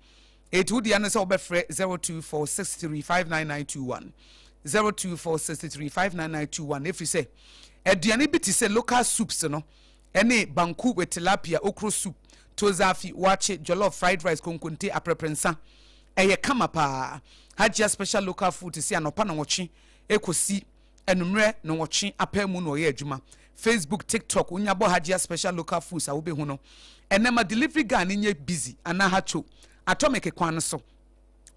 eti wo dea ne sɛ wobɛfrɛ 0246359921 0246359921 ɛfiri sɛ aduane bi te sɛ local soups no ɛne banku with tilapia okro soup tozafi wakye jollof fried rice konkonte aprɛprɛnsa ɛyɛ kama paa Hajia Special Local Food te sɛ anɔpa na wɔtwe ɛkɔsi Anummerɛ nnɔnwɔtwe apaamu na ɔyɛ adwuma. Facebook, TikTok, wonya bɔ Hajia Special Local Foods a wobɛhu no. Ɛnnɛ ma delivery guy no nyɛ busy anaa Hatcho, Atomic kwan no so.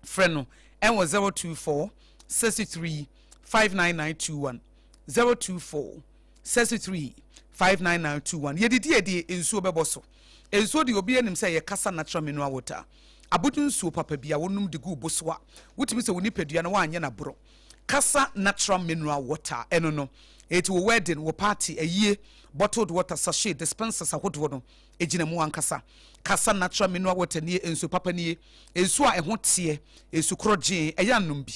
Frɛ no ɛwɔ 024 63 59921, 024 63 59921. Yɛdidi a ɛdeɛ nsuo bɛbɔ so. Nsuo deɛ obiara nim sɛ ɛyɛ kasa natural mineral water. Abodwo nsuo papa bi a wonom de gu wo bo so a, wotumi sɛ wo nipadua no woanyɛ no aborɔ. Kasa natural mineral water ɛno no eti wo wedding, wo party, ayie, bottled water, sachet, dispensers ahodoɔ no egyina mu ankasa. Kasa natural mineral water nie, nsu papa nie, nsuo a ɛho teɛ, nsu korɔgyee, ɛyɛ anom bi.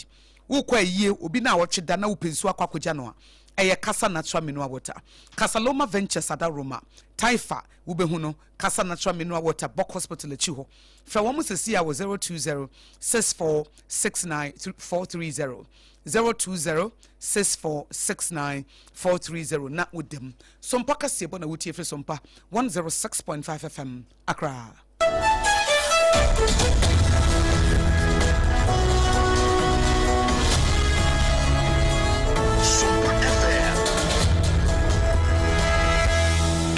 Wokɔ ayie, obi na awɔtwe da na wopɛ nsuo akɔ akɔgya no a, ɛyɛ Kasa natural mineral water. Kasaloma Ventures Adaroma, Taifa, wobɛhu no, Kasa natural mineral water, Bok Hospital akyi hɔ. Frɛ wɔn seesei ara wɔ 020 64 69 430, 020 64 69 430 na woda mu. Sompa kaseɛbɔ na wotie firi Sompa 106.5 FM, Accra.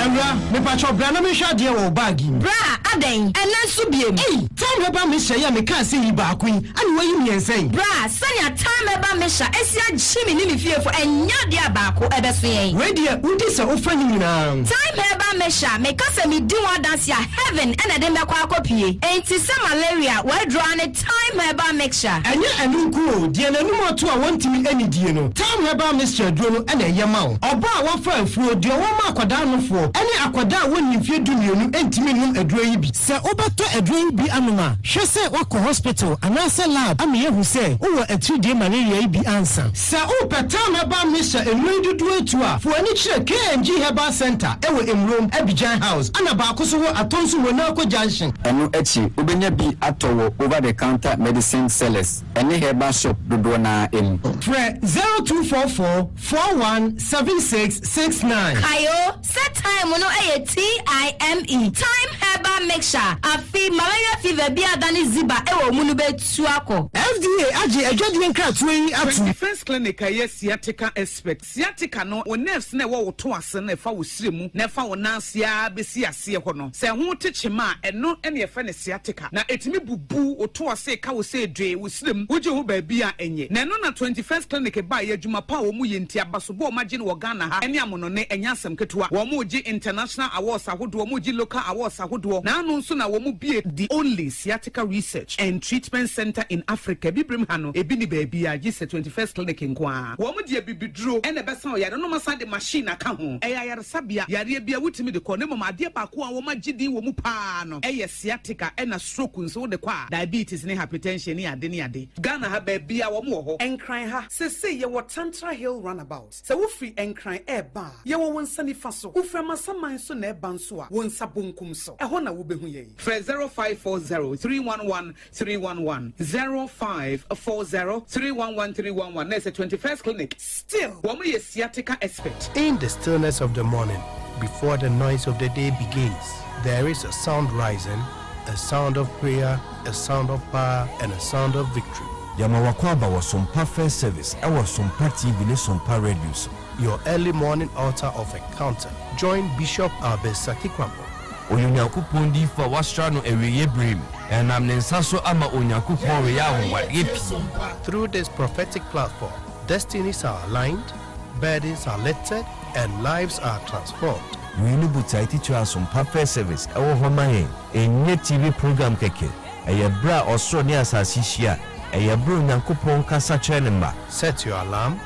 Awura, mepakyɛw bra na menhwɛ adeɛ wɔ wo bag yi mu. Bra, adɛn? Ɛnnɛ nso biom? Ei, Thyme Herbal Mixture yi a mekaa sɛ yi baako yi, ɛna woayi mmiɛnsa yi? Bra, sɛnea Thyme Herbal Mixture asi agye me ne me fiefo, ɛnyɛ adeɛ a baako ɛbɛso yɛn. Wei deɛ, wodi sɛ wofa ne nyinaa. Thyme Herbal Mixture, meka sɛ medi ho adanse a, heaven ɛna ɛde me bɛkɔ akɔpue. Enti sɛ malaria, w'aduro ara ne Thyme Herbal Mixture. Ɛnyɛ ɛno nko o, deɛ n'anum ato a wɔntumi nnidie no, Thyme Herbal Mixture aduro no na ɛyɛ ma wo. Ɔbaa a wafa afuo, deɛ ɔwɔ ma akwadaa anofoɔ, ne akwadaa a wɔnnii mfeɛ dumienu ntumi nnom aduro yi bi. Sɛ wobɛtɔ aduro yi bi anom a, hwɛ sɛ woakɔ hospital anaasɛ lab ama yɛahu sɛ wowɔ atiridie malaria yi bi ansa. Sɛ wopɛ Thyme Herbal Mixture nnuro yi dodoɔ atu a, fa w'ani kyerɛ KNG Herbal Centre wɔ Mmrom, Abidjan House, ɛna baako nso wɔ Atonsu Monaco Junction. Ɛno akyi, wobɛnya bi atɔ wɔ over the counter medicine sellers ne herbal shop dodoɔ no ara mu. Frɛ 0244 41 76 69. Kae o, sɛ thyme no yɛ T-I-M-E, thyme herbal. Herbal Mixture a, afei malaria fever bi a adane ziba wɔ wo mu no bɛtu akɔ. FDA agye adwadie nkratoɔ yi atom. Defence Clinic a ɛyɛ sciatica expert. Sciatica no, wo nerves no a ɛwɔ wo to ase no a ɛfa wo srɛ mu na ɛfa wo nan ase ara bɛsi aseɛ hɔ no, sɛ ɛho te kyema a, ɛno na yɛfrɛ no sciatica. Na ɛtumi bubu wo to ase ka wo sɛ dwee, wo srɛ mu, wogye ho baabi a ɛnyɛ. Na ɛno na 21st Clinic baeɛ, adwuma pa a wɔyɛ nti, abasobɔ a wɔagye no wɔ Ghana ha ne amonɔne, ɛnyɛ asɛm ketewa. Wɔregye international awards ahodoɔ, wɔregye local awards ahodoɔ. Na ano nso na wɔbue the only sciatica research and treatment centre in Africa. Abibirem ha no, ebi nni baabiara gye sɛ 21st Clinic nko ara. Wɔn de abibiduro na ɛbɛsa ɔyare no na wɔasan de machine aka ho. Ɛyɛ ayaresabea, yareɛ biara wotumi de kɔ na mmom adeɛ baako a wɔagye din wɔ mu pa ara no yɛ sciatica ɛna stroke nso wode kɔ a, diabetes ne hypertension ne ade ne ade. Ghana ha baabiara wɔn wɔ hɔ. Nkran ha, seesei yɛwɔ Tantra Hill Runabout. Sɛ wofiri Nkran reba a, yɛwɔ wo nsa nifa so. Wofiri Amasaman nso na ɛreba nso a, wo nsa bonkum so. Ɛhɔ na wobɛhu yɛn. Frɛ 0540 311 311, 0540 311 311 na ɛsɛ 21st Clinic. Still, wɔn yɛ sciatica expert. In the stillness of the morning, before the noise of the day begins, there is a sound rising, a sound of prayer, a sound of power, and a sound of victory. Yɛma w'akwaaba wɔ Sompa First Service ɛwɔ Sompa TV ne Sompa Radio so. Your early morning altar of encounter. Join Bishop Albert Sakikwampo. Ɔyɛ Onyankopɔn diyifo a wɔasra no awieeɛ berɛ mu. Ɛnam ne nsa so ama Onyankopɔn reyɛ anwanwadeɛ pii. Through this prophetic platform, destinies are aligned, burdens are lifted, and lives are transformed. Wei ne botae titire a Sompa First Service wɔ hɔ ma yɛn. Ɛnyɛ TV program kɛkɛ. Ɛyɛ berɛ a ɔsoro ne asase hyia. Ɛyɛ berɛ a Onyankopɔn kasa kyerɛ ne mma. Set your alarm,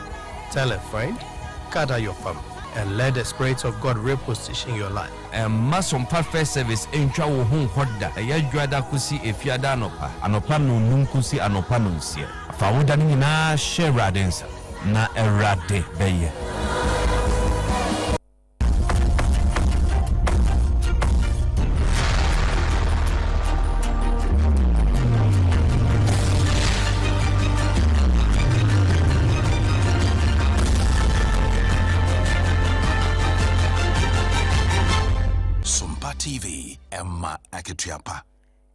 tell a friend, gather your family, and let the Spirit of God reposition your life. Mma Sompa First Service ntwa wo ho nkɔ da. Ɛyɛ Dwoada kosi Efiada anɔpa, anɔpa nnɔnnum kosi anɔpa nnɔnsia. Fa wo da no nyinaa hyɛ Awurade nsa, na Awurade bɛyɛ. Sompa TV, ɛma akatua pa.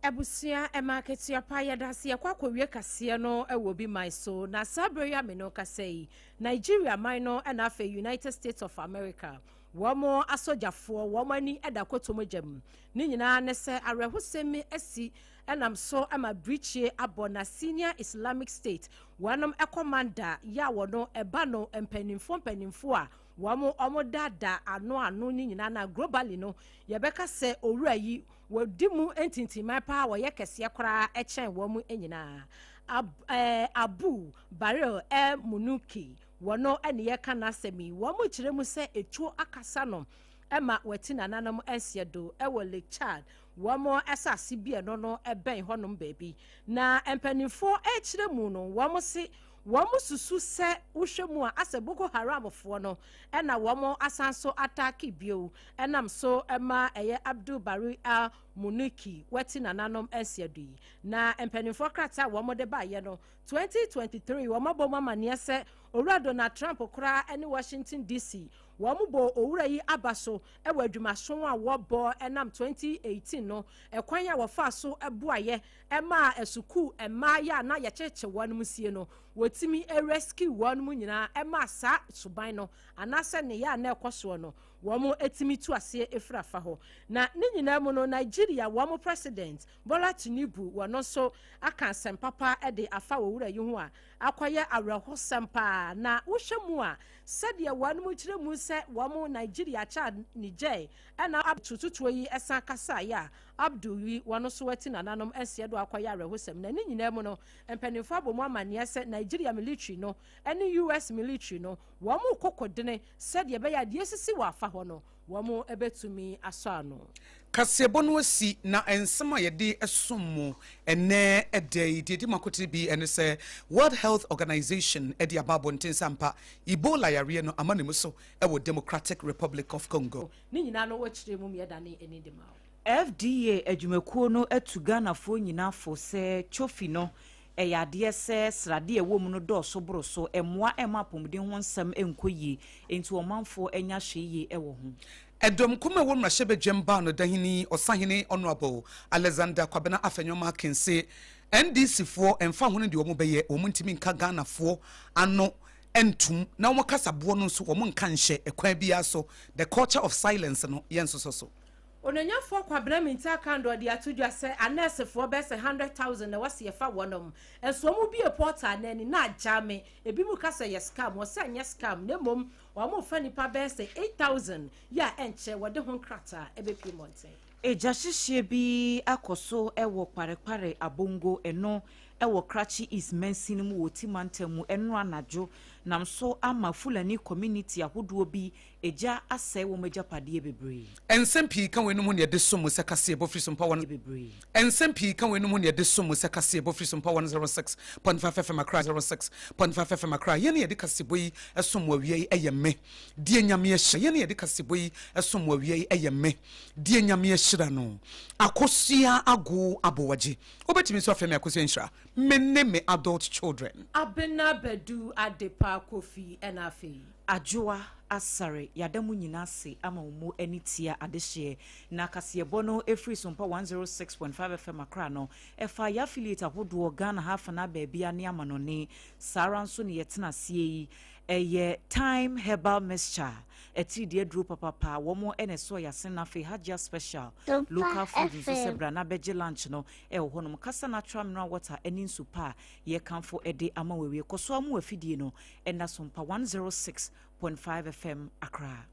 Abusua ɛma akatua pa yɛdase yɛkɔ akɔwie kaseɛ no wɔ bi man so na saa berɛ yi a me ne wo kasa yi Nigeria man no ɛna afei United States of America wɔn asogyafoɔ wɔn ani da kɔtɔmɔgya mu ne nyinaa ne sɛ awerɛhosɛm mi asi ɛnam so ma birikyie abɔ na Senior Islamic State wɔnom kɔmanda yɛ a wɔno ɛba no mpanimfoɔ mpanimfoɔ a wɔn wɔn daadaa ano ano ne nyinaa na globally no yɛbɛka sɛ owura yi wɔdi mu ntintimman paa wɔyɛ kɛseɛ koraa ɛkyɛn wɔn nyinaa. Ab, eh, Abu Baril El Munuki wɔno ɛne yɛka n'asɛm yi wɔn kyerɛ mu sɛ etuo akasa no ɛma wɔati nananom nseɛ do ɛwɔ Lake Chad wɔn asase bi ɛno no ɛbɛn hɔnom baabi na mpanimfoɔ ɛkyerɛ mu no wɔn se wɔn susu sɛ wohwɛ mu a asɛ Boko Haram foɔ no ɛna wɔn asan so ataake bio ɛnam so ɛma ɛyɛ Abdul Bari Al Munuki wati nananom nseɛ do yi na mpanimfoɔ krataa a wɔn de baeɛ no 2023 wɔn abɔ mu amaneɛ sɛ owura Donald Trump koraa ne Washington DC wɔn bɔ owura yi aba so wɔ adwumaso a wɔbɔ ɛnam 2018 no ɛkwan a wɔfaa so boayɛ ɛmaa asukuu mmaayɛ a na yɛkyekye wɔn mu sie no wɔtumi rescue wɔn mu nyinaa ɛmaa saa suban no anaasɛ nneyɛ a na ɛkɔ soɔ no wɔn tumi tu aseɛ ɛfiri afa hɔ na ne nyinaa mu no Nigeria wɔn president Bola Tinubu wɔn nso aka asɛm papa de afa owura yi ho a akɔyɛ awerɛhosɛm paa na wohwɛ mu a sɛdeɛ wɔn mu kyerɛ mu sɛ wɔn Nigeria Chad Niger ɛna atututuo yi ɛsan kasaeɛ a Abdul yi wɔn nso ati nananom nseɛ do akɔyɛ awerɛhosɛm na ne nyinaa mu no mpanimfoɔ abɔ mu amanneɛ sɛ Nigeria military no ne US military no wɔn rekɔ kɔdene sɛdeɛ ɛbɛyɛ a deɛ esisi wɔ afa hɔ no wɔn bɛtumi asɔ ano. Kaseɛbɔ no asi, na nsɛm a yɛde som mo ɛnnɛ da yi, deɛ ɛdi mu akotene bi ne sɛ World Health Organization de aba abɔnten sɛ ampa Ebola yareɛ no ama ne mu so wɔ Democratic Republic of Congo. Ne nyinaa no wɔkyerɛ mu yɛdane ani de ma wo. FDA adwumakuo no atu Ghanafoɔ nyinaa fo sɛ Cofi no ɛyɛ adeɛ sɛ sradeɛ a ɛwɔ mu no dɔɔso boro so, ɛmmoa mma apɔmuden ho nsɛm nkɔ yie, enti ɔmanfoɔ nya ahwɛyie wɔ ho. Ɛdɔm kum a ɛwɔ mmarahyɛbadwam baa no dahene Ɔsahene Honourable Alexander Kwabena Afenyo-Markin se NDC foɔ ɛmfa ho ne deɛ wɔn bɛyɛ wɔn ntumi nka Ghanafoɔ ano ntom na wɔn kasaboɔ no nso wɔn nka nhyɛ ɛkwan biara so, the culture of silence no yɛnsosɔ so. Onuonyafoɔ Kwabena Mintah Kandor de ato dwa sɛ anɛɛsefoɔ bɛyɛ sɛ 100,000 na ɛwɔ sɛ yɛfa wɔnom. Nso wɔn bue portal no ani na agyame. Ebinom ka sɛ ɛyɛ scam, wɔse ɛnyɛ scam na mmom wɔrefa nnipa bɛyɛ sɛ 8,000 yi a ɛnkyɛ wɔde ho nkrataa bɛpue mmɔnten. Egya hyehyeɛ bi akɔ so wɔ Kparekpare Abongo ɛno wɔ Krachi East mansini mu wɔ Oti mantam mu ɛnora anadwo nam so ama Fulani community ahodoɔ bi egya asɛe wɔn agyapadeɛ bebree. Nsɛm pii ka weinom ho na yɛde som mo sɛ kaseɛbɔ firi Sompa 1. Bebree. Nsɛm pii ka weinom ho na yɛde som mo sɛ kaseɛbɔ firi Sompa 106.5 FM Accra 106.5 FM Accra Yɛn a yɛde kaseɛbɔ yi som mo awia yi yɛ me Deɛ Nyame ahyira Yɛn a yɛde kaseɛbɔ yi som mo awia yi yɛ me Deɛ Nyame ahyira no Akosua Ago Abowagye Wobɛtumi nso afrɛ me Akosua Nhyira Me ne me adult children. Abena Badu Adepa Kofi ɛna afei. Adwoa Asare, Yɛada mo nyina ase ama wo mu ani tia adehyeɛ na kaseɛbɔ no ɛfiri Sompa 106.5 FM Accra no ɛfa yɛ affiliate ahodoɔ Ghana ha afanaa baabia ne amanɔne. Saa ara nso ne yɛtena aseɛ yi ɛyɛ Thyme Herbal Mixture atiridii aduro papapa wɔn na ɛsɔɔ yɛasene na afei Hajia Special Local Food nso sɛ bra na bɛgye lunch no ɛwɔ hɔnom. Kasa Natural Mineral Water ɛne nsu pa a yɛkamfo de ama wo awie. Kɔ so ara mu afidie no Ɛna Sompa 106.5 FM Accra.